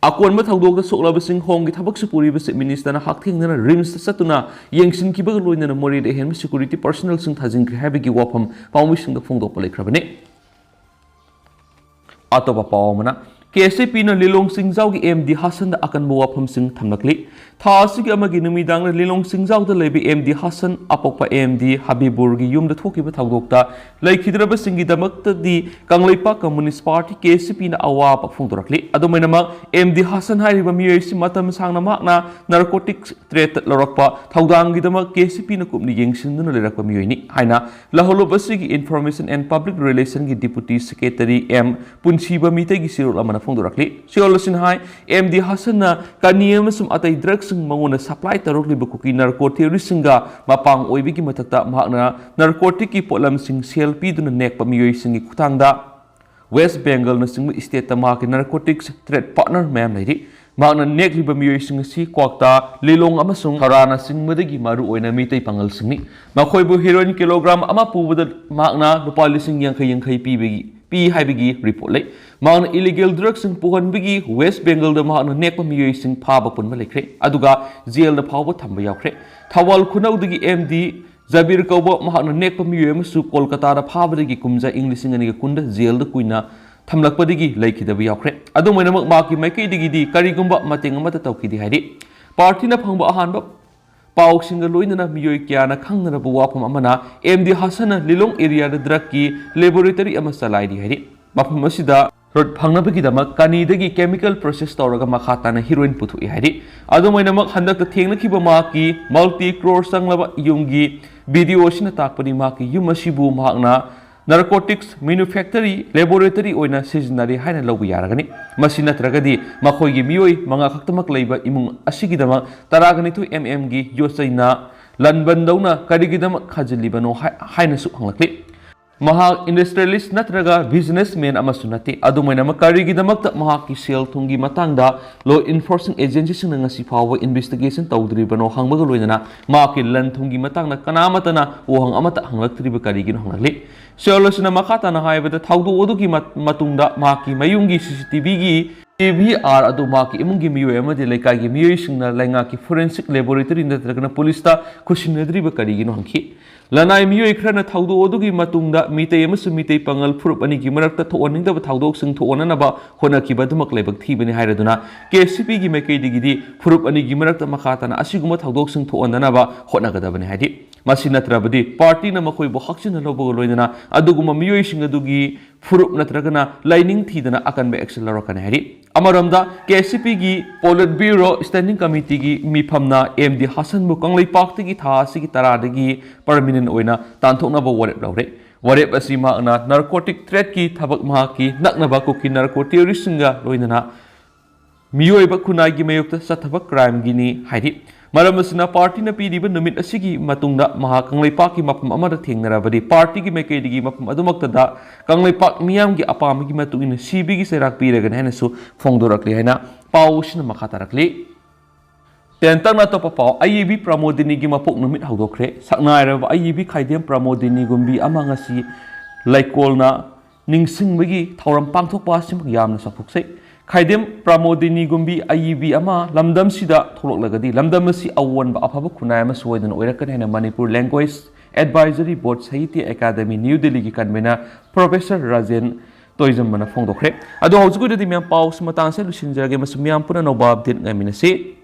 ꯑꯀꯣꯟꯕ ꯊꯧꯗꯣꯛꯇ ꯁꯣꯛꯂꯕꯁꯤꯡ ꯍꯣꯝꯒꯤ ꯊꯕꯛꯁꯨ ꯄꯨꯔꯤꯕ ꯆꯤꯐ ꯃꯤꯅꯤꯁꯇꯔꯅ ꯍꯛꯊꯦꯡꯅꯅ ꯔꯤꯝꯁꯇ ꯆꯠꯇꯨꯅ ꯌꯦꯡꯁꯤꯟꯈꯤꯕꯒ ꯂꯣꯏꯅꯅ ꯃꯣꯔꯦꯗ ꯑꯍꯦꯟꯕ ꯁꯦꯀ꯭ꯌꯨꯔꯤꯇꯤ ꯄꯔꯁꯅꯦꯜꯁꯤꯡ ꯊꯥꯖꯤꯟꯈ꯭ꯔꯦ ꯍꯥꯏꯕꯒꯤ ꯋꯥꯐꯝ ꯄꯥꯎꯃꯤꯁꯤꯡꯗ ꯐꯣꯡꯗꯣꯛꯄ ꯂꯩꯈ꯭ꯔꯕꯅꯤ꯫ ꯑꯇꯣꯞꯄ ꯄꯥꯎ ꯑꯃꯅ, ꯀꯦ ꯑꯦꯁ ꯏ ꯄꯤꯅ ꯂꯤꯂꯣꯡ ꯆꯤꯡꯖꯥꯎꯒꯤ ꯑꯦꯝ ꯗꯤ ꯍꯥꯁꯟꯗ ꯑꯀꯟꯕ ꯋꯥꯐꯝꯁꯤꯡ ꯊꯝꯂꯛꯂꯤ꯫ ꯊꯥ ꯑꯁꯤꯒꯤ ꯑꯃꯒꯤ ꯅꯨꯃꯤꯗꯥꯡꯗ ꯂꯤꯂꯣꯡ ꯆꯤꯡꯖꯥꯎꯗ ꯂꯩꯕ ꯑꯦꯝ ꯗꯤ ꯍꯥꯁꯟ ꯑꯄꯣꯛꯄ ꯑꯦꯝ ꯗꯤ ꯍꯕꯤꯕꯨꯔꯒꯤ ꯌꯨꯝꯗ ꯊꯣꯛꯈꯤꯕ ꯊꯧꯗꯣꯛꯇ ꯂꯩꯈꯤꯗ꯭ꯔꯕꯁꯤꯡꯒꯤꯗꯃꯛꯇꯗꯤ Kangleipak communist party, K S E ꯄꯤꯅ ꯑꯋꯥꯕ ꯐꯣꯡꯗꯣꯔꯛꯂꯤ꯫ ꯑꯗꯨꯃꯥꯏꯅꯃꯛ, ꯑꯦꯝ ꯗꯤ ꯍꯥꯁꯟ ꯍꯥꯏꯔꯤꯕ ꯃꯤꯑꯣꯏ ꯑꯁꯤ ꯃꯇꯝ ꯁꯥꯡꯅ ꯃꯍꯥꯛꯅ ꯅꯥꯔꯀꯣꯇꯤꯛꯁ ꯇ꯭ꯔꯦꯗꯇ ꯂꯧꯔꯛꯄ ꯊꯧꯗꯥꯡꯒꯤꯗꯃꯛ ꯀꯦ ꯑꯦꯁ ꯏ ꯄꯤꯅ ꯀꯨꯞꯅ ꯌꯦꯡꯁꯤꯟꯗꯨꯅ ꯂꯩꯔꯛꯄ ꯃꯤꯑꯣꯏꯅꯤ ꯍꯥꯏꯅ ꯂꯍꯧꯂꯨꯞ ꯑꯁꯤꯒꯤ Information and Public Relationꯒꯤ Deputy Secretary ꯑꯦꯝ ꯄꯨꯟꯁꯤꯕ ꯃꯤꯇꯩꯒꯤ ꯁꯤꯔꯣꯜ ꯑꯃꯅ ꯐꯣꯡꯗꯣꯔꯛꯂꯤ꯫ ꯁꯤꯔꯣꯜ ꯑꯁꯤꯅ ꯍꯥꯏ, ꯑꯦꯝ ꯗꯤ ꯍꯥꯁꯟꯅ ꯀꯅꯤ ꯑꯃꯁꯨꯡ ꯑꯇꯩ ꯗ꯭ꯔꯒꯁꯤꯡ ꯃꯉꯣꯟꯗ ꯁꯄ꯭ꯂꯥꯏ ꯇꯧꯔꯛꯂꯤꯕ ꯀꯨꯀꯤ ꯅꯥꯔꯀꯣ ꯊꯤꯑꯣꯔꯤꯁꯤꯡꯒ ꯃꯄꯥꯡ ꯑꯣꯏꯕꯒꯤ ꯃꯊꯛꯇ ꯃꯍꯥꯛꯅ ꯅꯥꯔꯀꯣꯇꯤꯛꯀꯤ ꯄꯣꯠꯂꯝꯁꯤꯡ ꯁꯦꯜ ꯄꯤꯗꯨꯅ ꯅꯦꯛꯄ ꯃꯤꯑꯣꯏꯁꯤꯡꯒꯤ ꯈꯨꯠꯊꯥꯡꯗ ꯋꯦꯁ ꯕꯦꯡꯒꯜꯅꯆꯤꯡꯕ ꯁ꯭ꯇꯦꯠꯇ ꯃꯍꯥꯛꯀꯤ ꯅꯥꯔꯀꯣꯇꯤꯛꯁ ꯇ꯭ꯔꯦꯗ ꯄꯥꯔꯠꯅꯔ ꯃꯌꯥꯝ ꯂꯩꯔꯤ꯫ ꯃꯍꯥꯛꯅ ꯅꯦꯛꯂꯤꯕ ꯃꯤꯑꯣꯏꯁꯤꯡ ꯑꯁꯤ ꯀ꯭ꯋꯥꯛꯇꯥ, ꯂꯤꯂꯣꯡ ꯑꯃꯁꯨꯡ ꯍꯧꯔꯥꯅꯆꯤꯡꯕꯗꯒꯤ ꯃꯔꯨꯑꯣꯏꯅ ꯃꯤꯇꯩ ꯄꯥꯉꯜꯁꯤꯡꯅꯤ꯫ ꯃꯈꯣꯏꯕꯨ ꯍꯦꯔꯣꯏꯟ ꯀꯤꯂꯣꯒ꯭ꯔꯥꯝ ꯑꯃ ꯄꯨꯕꯗ ꯃꯍꯥꯛꯅ ꯂꯨꯄꯥ ꯂꯤꯁꯤꯡ ꯌꯥꯡꯈꯩ ꯌꯥꯡꯈꯩ ꯄꯤꯕꯒꯤ, ꯄꯤ ꯍꯥꯏꯕꯒꯤ ꯔꯤꯄꯣꯔꯠ ꯂꯩ꯫ ꯃꯍꯥꯛꯅ ꯏꯂꯤꯒꯦꯜ ꯗ꯭ꯔꯒꯁꯤꯡ ꯄꯨꯍꯟꯕꯒꯤ ꯋꯦꯁ ꯕꯦꯡꯒꯜꯗ ꯃꯍꯥꯛꯅ ꯅꯦꯛꯄ ꯃꯤꯑꯣꯏꯁꯤꯡ ꯐꯥꯕ ꯄꯨꯟꯕ ꯂꯩꯈ꯭ꯔꯦ, ꯑꯗꯨꯒ ꯖꯦꯜꯗ ꯐꯥꯎꯕ ꯊꯝꯕ ꯌꯥꯎꯈ꯭ꯔꯦ꯫ ꯊꯧꯕꯥꯜ ꯈꯨꯅꯧꯗꯒꯤ ꯑꯦꯝ ꯗꯤ ꯖꯕꯤꯔ ꯀꯧꯕ ꯃꯍꯥꯛꯅ ꯅꯦꯛꯄ ꯃꯤꯑꯣꯏ ꯑꯃꯁꯨ ꯀꯣꯜꯀꯇꯥꯗ ꯐꯥꯕꯗꯒꯤ ꯀꯨꯝꯖꯥ ꯏꯪ ꯂꯤꯁꯤꯡ ꯑꯅꯤꯒ ꯀꯨꯟꯗ ꯖꯦꯜꯗ ꯀꯨꯏꯅ ꯊꯝꯂꯛꯄꯗꯒꯤ ꯂꯩꯈꯤꯗꯕ ꯌꯥꯎꯈ꯭ꯔꯦ꯫ ꯑꯗꯨꯝ ꯑꯣꯏꯅꯃꯛ, ꯃꯍꯥꯛꯀꯤ ꯃꯥꯏꯀꯩꯗꯒꯤꯗꯤ ꯀꯔꯤꯒꯨꯝꯕ ꯃꯇꯦꯡ ꯑꯃꯠꯇ ꯇꯧꯈꯤꯗꯦ ꯍꯥꯏꯔꯤ꯫ ꯄꯥꯔꯇꯤꯅ ꯐꯪꯕ ꯑꯍꯥꯟꯕ ꯄꯥꯎꯁꯤꯡꯒ ꯂꯣꯏꯅꯅ ꯃꯤꯑꯣꯏ ꯀꯌꯥꯅ ꯈꯪꯅꯔꯕ ꯋꯥꯐꯝ ꯑꯃꯅ, ꯑꯦꯝ ꯗꯤ ꯍꯁꯟꯅ ꯂꯤꯂꯣꯡ ꯑꯦꯔꯤꯌꯥꯗ ꯗ꯭ꯔꯒꯀꯤ ꯂꯦꯕꯣꯔꯦꯇꯔꯤ ꯑꯃ ꯆꯂꯥꯏꯔꯤ ꯍꯥꯏꯔꯤ꯫ ꯃꯐꯝ ꯑꯁꯤꯗ ꯀ꯭ꯔꯨꯗ ꯐꯪꯅꯕꯒꯤꯗꯃꯛ ꯀꯅꯤꯗꯒꯤ ꯀꯦꯃꯤꯀꯦꯜ ꯄ꯭ꯔꯣꯁꯦꯁ ꯇꯧꯔꯒ ꯃꯈꯥ ꯇꯥꯅ ꯍꯤꯔꯣꯏꯟ ꯄꯨꯊꯣꯛꯏ ꯍꯥꯏꯔꯤ꯫ ꯑꯗꯨꯝ ꯑꯣꯏꯅꯃꯛ, ꯍꯟꯗꯛꯇ ꯊꯦꯡꯅꯈꯤꯕ ꯃꯍꯥꯛꯀꯤ ꯃꯜꯇꯤ ꯀ꯭ꯔꯣꯔ ꯆꯪꯂꯕ ꯌꯨꯝꯒꯤ ꯚꯤꯗꯤꯑꯣ ꯑꯁꯤꯅ ꯇꯥꯛꯄꯗꯤ ꯃꯍꯥꯛꯀꯤ ꯌꯨꯝ ꯑꯁꯤꯕꯨ ꯃꯍꯥꯛꯅ ꯅꯥꯔꯀꯣꯇꯤꯛꯁ ꯃꯦꯅꯨꯐꯦꯛꯆꯔꯤ ꯂꯦꯕꯣꯔꯦꯇꯔꯤ ꯑꯣꯏꯅ ꯁꯤꯖꯤꯟꯅꯔꯤ ꯍꯥꯏꯅ ꯂꯧꯕ ꯌꯥꯔꯒꯅꯤ꯫ ꯃꯁꯤ ꯅꯠꯇ꯭ꯔꯒꯗꯤ ꯃꯈꯣꯏꯒꯤ ꯃꯤꯑꯣꯏ ꯃꯉꯥ ꯈꯛꯇꯃꯛ ꯂꯩꯕ ꯏꯃꯨꯡ ꯑꯁꯤꯒꯤꯗꯃꯛ ꯇꯔꯥꯒ ꯅꯤꯊꯣꯏ ꯑꯦꯝ ꯑꯦꯝꯒꯤ ꯌꯣꯠ ꯆꯩꯅ ꯂꯟꯕꯟꯗꯧꯅ ꯀꯔꯤꯒꯤꯗꯃꯛ ꯈꯥꯖꯤꯜꯂꯤꯕꯅꯣ ꯍꯥꯏ-, ꯍꯥꯏꯅꯁꯨ ꯍꯪꯂꯛꯂꯤ꯫ ꯃꯍꯥꯛ ꯏꯟꯗꯁꯇ꯭ꯔꯤꯌꯦꯂꯤꯁ ꯅꯠꯇ꯭ꯔꯒ ꯕꯤꯖꯤꯅꯦꯁꯃꯦꯟ ꯑꯃꯁꯨ ꯅꯠꯇꯦ꯫ ꯑꯗꯨꯝ ꯑꯣꯏꯅꯃꯛ, ꯀꯔꯤꯒꯤꯗꯃꯛꯇ ꯃꯍꯥꯛꯀꯤ ꯁꯦꯜ ꯊꯨꯝꯒꯤ ꯃꯇꯥꯡꯗ ꯂꯣ ꯏꯟꯐꯣꯔꯁꯤꯡ ꯑꯦꯖꯦꯟꯁꯤꯁꯤꯡꯅ ꯉꯁꯤ ꯐꯥꯎꯕ ꯏꯟꯚꯦꯁꯇꯤꯒꯦꯁꯟ ꯇꯧꯗ꯭ꯔꯤꯕꯅꯣ ꯍꯪꯕꯒ ꯂꯣꯏꯅꯅ ꯃꯍꯥꯛꯀꯤ ꯂꯟ ꯊꯨꯝꯒꯤ ꯃꯇꯥꯡꯗ ꯀꯅꯥꯃꯠꯇꯅ ꯋꯥꯍꯪ ꯑꯃꯠꯇ ꯍꯪꯂꯛꯇ꯭ꯔꯤꯕ ꯀꯔꯤꯒꯤꯅꯣ ꯍꯪꯂꯛꯂꯤ꯫ ꯁꯤꯌꯣꯂꯣꯁꯤꯅ ꯃꯈꯥ ꯇꯥꯅ ꯍꯥꯏꯕꯗ, ꯊꯧꯗꯣꯛ ꯑꯗꯨꯒꯤ ꯃꯠ-, ꯃꯇꯨꯡꯗ ꯃꯍꯥꯛꯀꯤ ꯃꯌꯨꯝꯒꯤ ꯁꯤ ꯁꯤ ꯇꯤ ꯚꯤꯒꯤ ꯗꯤ ꯚꯤ ꯑꯥꯔ ꯑꯗꯨ ꯃꯍꯥꯛꯀꯤ ꯏꯃꯨꯡꯒꯤ ꯃꯤꯑꯣꯏ ꯑꯃꯗꯤ ꯂꯩꯀꯥꯏꯒꯤ ꯃꯤꯑꯣꯏꯁꯤꯡꯅ ꯂꯩꯉꯥꯛꯀꯤ ꯐꯣꯔꯦꯟꯁꯤꯛ ꯂꯦꯕꯣꯔꯦꯇꯔꯤ ꯅꯠꯇ꯭ꯔꯒꯅ ꯄꯨꯂꯤꯁꯇ ꯈꯨꯠꯁꯤꯟꯅꯗ꯭ꯔꯤꯕ ꯀꯔꯤꯒꯤꯅꯣ ꯍꯪꯈꯤ꯫ ꯂꯅꯥꯏ ꯃꯤꯑꯣꯏ ꯈꯔꯅ ꯊꯧꯗꯣꯛ ꯑꯗꯨꯒꯤ ꯃꯇꯨꯡꯗ ꯃꯤꯇꯩ ꯑꯃꯁꯨꯡ ꯃꯤꯇꯩ ꯄꯥꯉꯜ ꯐꯨꯔꯨꯞ ꯑꯅꯤꯒꯤ ꯃꯔꯛꯇ ꯊꯣꯛꯍꯟꯅꯤꯡꯗꯕ ꯊꯧꯗꯣꯛꯁꯤꯡ ꯊꯣꯛꯍꯟꯅꯅꯕ ꯍꯣꯠꯅꯈꯤꯕ ꯑꯗꯨꯃꯛ ꯂꯥꯏꯕꯛ ꯊꯤꯕꯅꯤ ꯍꯥꯏꯔꯗꯨꯅ, ꯀꯦ ꯁꯤ ꯄꯤꯒꯤ ꯃꯥꯏꯀꯩꯗꯒꯤꯗꯤ ꯐꯨꯔꯨꯞ ꯑꯅꯤꯒꯤ ꯃꯔꯛꯇ ꯃꯈꯥ ꯇꯥꯅ ꯑꯁꯤꯒꯨꯝꯕ ꯊꯧꯗꯣꯛꯁꯤꯡ ꯊꯣꯛꯍꯟꯗꯅꯕ ꯍꯣꯠꯅꯒꯗꯕꯅꯤ ꯍꯥꯏꯔꯤ꯫ ꯃꯁꯤ ꯅꯠꯇ꯭ꯔꯕꯗꯤ ꯄꯥꯔꯇꯤꯅ ꯃꯈꯣꯏꯕꯨ ꯍꯛꯆꯤꯟꯅ ꯂꯧꯕꯒ ꯂꯣꯏꯅꯅ ꯑꯗꯨꯒꯨꯝꯕ ꯃꯤꯑꯣꯏꯁꯤꯡ ꯑꯗꯨꯒꯤ ꯐꯨꯔꯨꯞ ꯅꯠꯇ꯭ꯔꯒꯅ ꯂꯥꯏꯅꯤꯡ ꯊꯤꯗꯅ ꯑꯀꯟꯕ ꯑꯦꯛꯁꯟ ꯂꯧꯔꯛꯀꯅꯤ ꯍꯥꯏꯔꯤ꯫ ꯑꯃꯔꯣꯝꯗ, ꯀꯦ ꯁꯤ ꯄꯤꯒꯤ ꯄꯣꯂꯤꯠ ꯕ꯭ꯌꯨꯔꯣ ꯁ꯭ꯇꯦꯟꯗꯤꯡ ꯀꯃꯤꯇꯤꯒꯤ ꯃꯤꯐꯝꯅ ꯑꯦꯝ ꯗꯤ ꯍꯁꯟꯕꯨ ꯀꯪꯂꯩꯄꯥꯛꯇꯒꯤ ꯊꯥ ꯑꯁꯤꯒꯤ ꯇꯔꯥꯗꯒꯤ ꯄꯔꯃꯤꯅꯦꯟ ꯑꯣꯏꯅ ꯇꯥꯟꯊꯣꯛꯅꯕ ꯋꯥꯔꯦꯞ ꯂꯧꯔꯦ꯫ ꯋꯥꯔꯦꯞ ꯑꯁꯤ ꯃꯍꯥꯛꯅ ꯅꯥꯔꯀꯣꯇꯤꯛ ꯇ꯭ꯔꯦꯗꯀꯤ ꯊꯕꯛ ꯃꯍꯥꯛꯀꯤ ꯅꯛꯅꯕ ꯀꯨꯀꯤ ꯅꯥꯔꯀꯣ ꯇꯦꯔꯣꯔꯤꯁꯁꯤꯡꯒ ꯂꯣꯏꯅꯅ ꯃꯤꯑꯣꯏꯕ ꯈꯨꯟꯅꯥꯏꯒꯤ ꯃꯥꯌꯣꯛꯇ ꯆꯠꯊꯕ ꯀ꯭ꯔꯥꯏꯝꯒꯤꯅꯤ ꯍꯥꯏꯔꯤ꯫ ꯃꯔꯝ ꯑꯁꯤꯅ, ꯄꯥꯔꯇꯤꯅ ꯄꯤꯔꯤꯕ ꯅꯨꯃꯤꯠ ꯑꯁꯤꯒꯤ ꯃꯇꯨꯡꯗ ꯃꯍꯥꯛ ꯀꯪꯂꯩꯄꯥꯛꯀꯤ ꯃꯐꯝ ꯑꯃꯗ ꯊꯦꯡꯅꯔꯕꯗꯤ, ꯄꯥꯔꯇꯤꯒꯤ ꯃꯥꯏꯀꯩꯗꯒꯤ ꯃꯐꯝ ꯑꯗꯨꯃꯛꯇꯗ ꯀꯪꯂꯩꯄꯥꯛ ꯃꯤꯌꯥꯝꯒꯤ ꯑꯄꯥꯝꯕꯒꯤ ꯃꯇꯨꯡ ꯏꯟꯅ ꯁꯤꯕꯤꯒꯤ ꯆꯩꯔꯥꯛ ꯄꯤꯔꯒꯅꯤ ꯍꯥꯏꯅꯁꯨ ꯐꯣꯡꯗꯣꯔꯛꯂꯤ ꯍꯥꯏꯅ ꯄꯥꯎ ꯑꯁꯤꯅ ꯃꯈꯥ ꯇꯥꯔꯛꯂꯤ꯫ ꯇꯦꯟꯇꯛꯅ ꯑꯇꯣꯞꯄ ꯄꯥꯎ, ꯑꯏꯕꯤ ꯄ꯭ꯔꯃꯣꯗꯤꯅꯤꯒꯤ ꯃꯄꯣꯛ ꯅꯨꯃꯤꯠ ꯍꯧꯗꯣꯛꯈ꯭ꯔꯦ꯫ ꯁꯛꯅꯥꯏꯔꯕ ꯑꯏꯕꯤ ꯈꯥꯏꯗꯦꯝ ꯄ꯭ꯔꯃꯣꯗꯤꯅꯤꯒꯨꯝꯕꯤ ꯑꯃ ꯉꯁꯤ ꯂꯩꯀꯣꯜꯅ ꯅꯤꯡꯁꯤꯡꯕꯒꯤ ꯊꯧꯔꯝ ꯄꯥꯡꯊꯣꯛꯄ ꯑꯁꯤꯃꯛ ꯌꯥꯝꯅ ꯆꯥꯎꯊꯣꯛꯆꯩ꯫ ꯈꯥꯏꯗꯦꯝ ꯄ꯭ꯔꯃꯣꯗꯤꯅꯤꯒꯨꯝꯕꯤ ꯑꯏꯕꯤ ꯑꯃ ꯂꯝꯗꯝꯁꯤꯗ ꯊꯣꯛꯂꯛꯂꯒꯗꯤ, ꯂꯝꯗꯝ ꯑꯁꯤ ꯑꯑꯣꯟꯕ ꯑꯐꯕ ꯈꯨꯟꯅꯥꯏ ꯑꯃ ꯁꯣꯏꯗꯅ ꯑꯣꯏꯔꯛꯀꯅꯤ ꯍꯥꯏꯅ ꯃꯅꯤꯄꯨꯔ ꯂꯦꯡꯒ꯭ꯋꯦꯖ ꯑꯦꯗꯚꯥꯏꯖꯔꯤ ꯕꯣꯔꯗ ꯁꯥꯍꯤꯇ꯭ꯌ ꯑꯦꯀꯥꯗꯃꯤ, ꯅ꯭ꯌꯨ ꯗꯤꯜꯂꯤꯒꯤ ꯀꯟꯚꯦꯅꯔ ꯄ꯭ꯔꯣꯐꯦꯁꯔ ꯔꯥꯖꯦꯟ ꯇꯣꯏꯖꯝꯕꯅ ꯐꯣꯡꯗꯣꯛꯈ꯭ꯔꯦ꯫ ꯑꯗꯣ ꯍꯧꯖꯤꯛ ꯑꯣꯏꯅꯗꯤ ꯃꯌꯥꯝ, ꯄꯥꯎꯁꯤ ꯃꯇꯥꯡꯁꯦ ꯂꯣꯏꯁꯤꯟꯖꯔꯒꯦ꯫ ꯃꯁꯤ ꯃꯌꯥꯝ ꯄꯨꯟꯅ ꯑꯅꯧꯕ ꯑꯞꯗꯦꯠ ꯉꯥꯏꯃꯤꯟꯅꯁꯤ꯫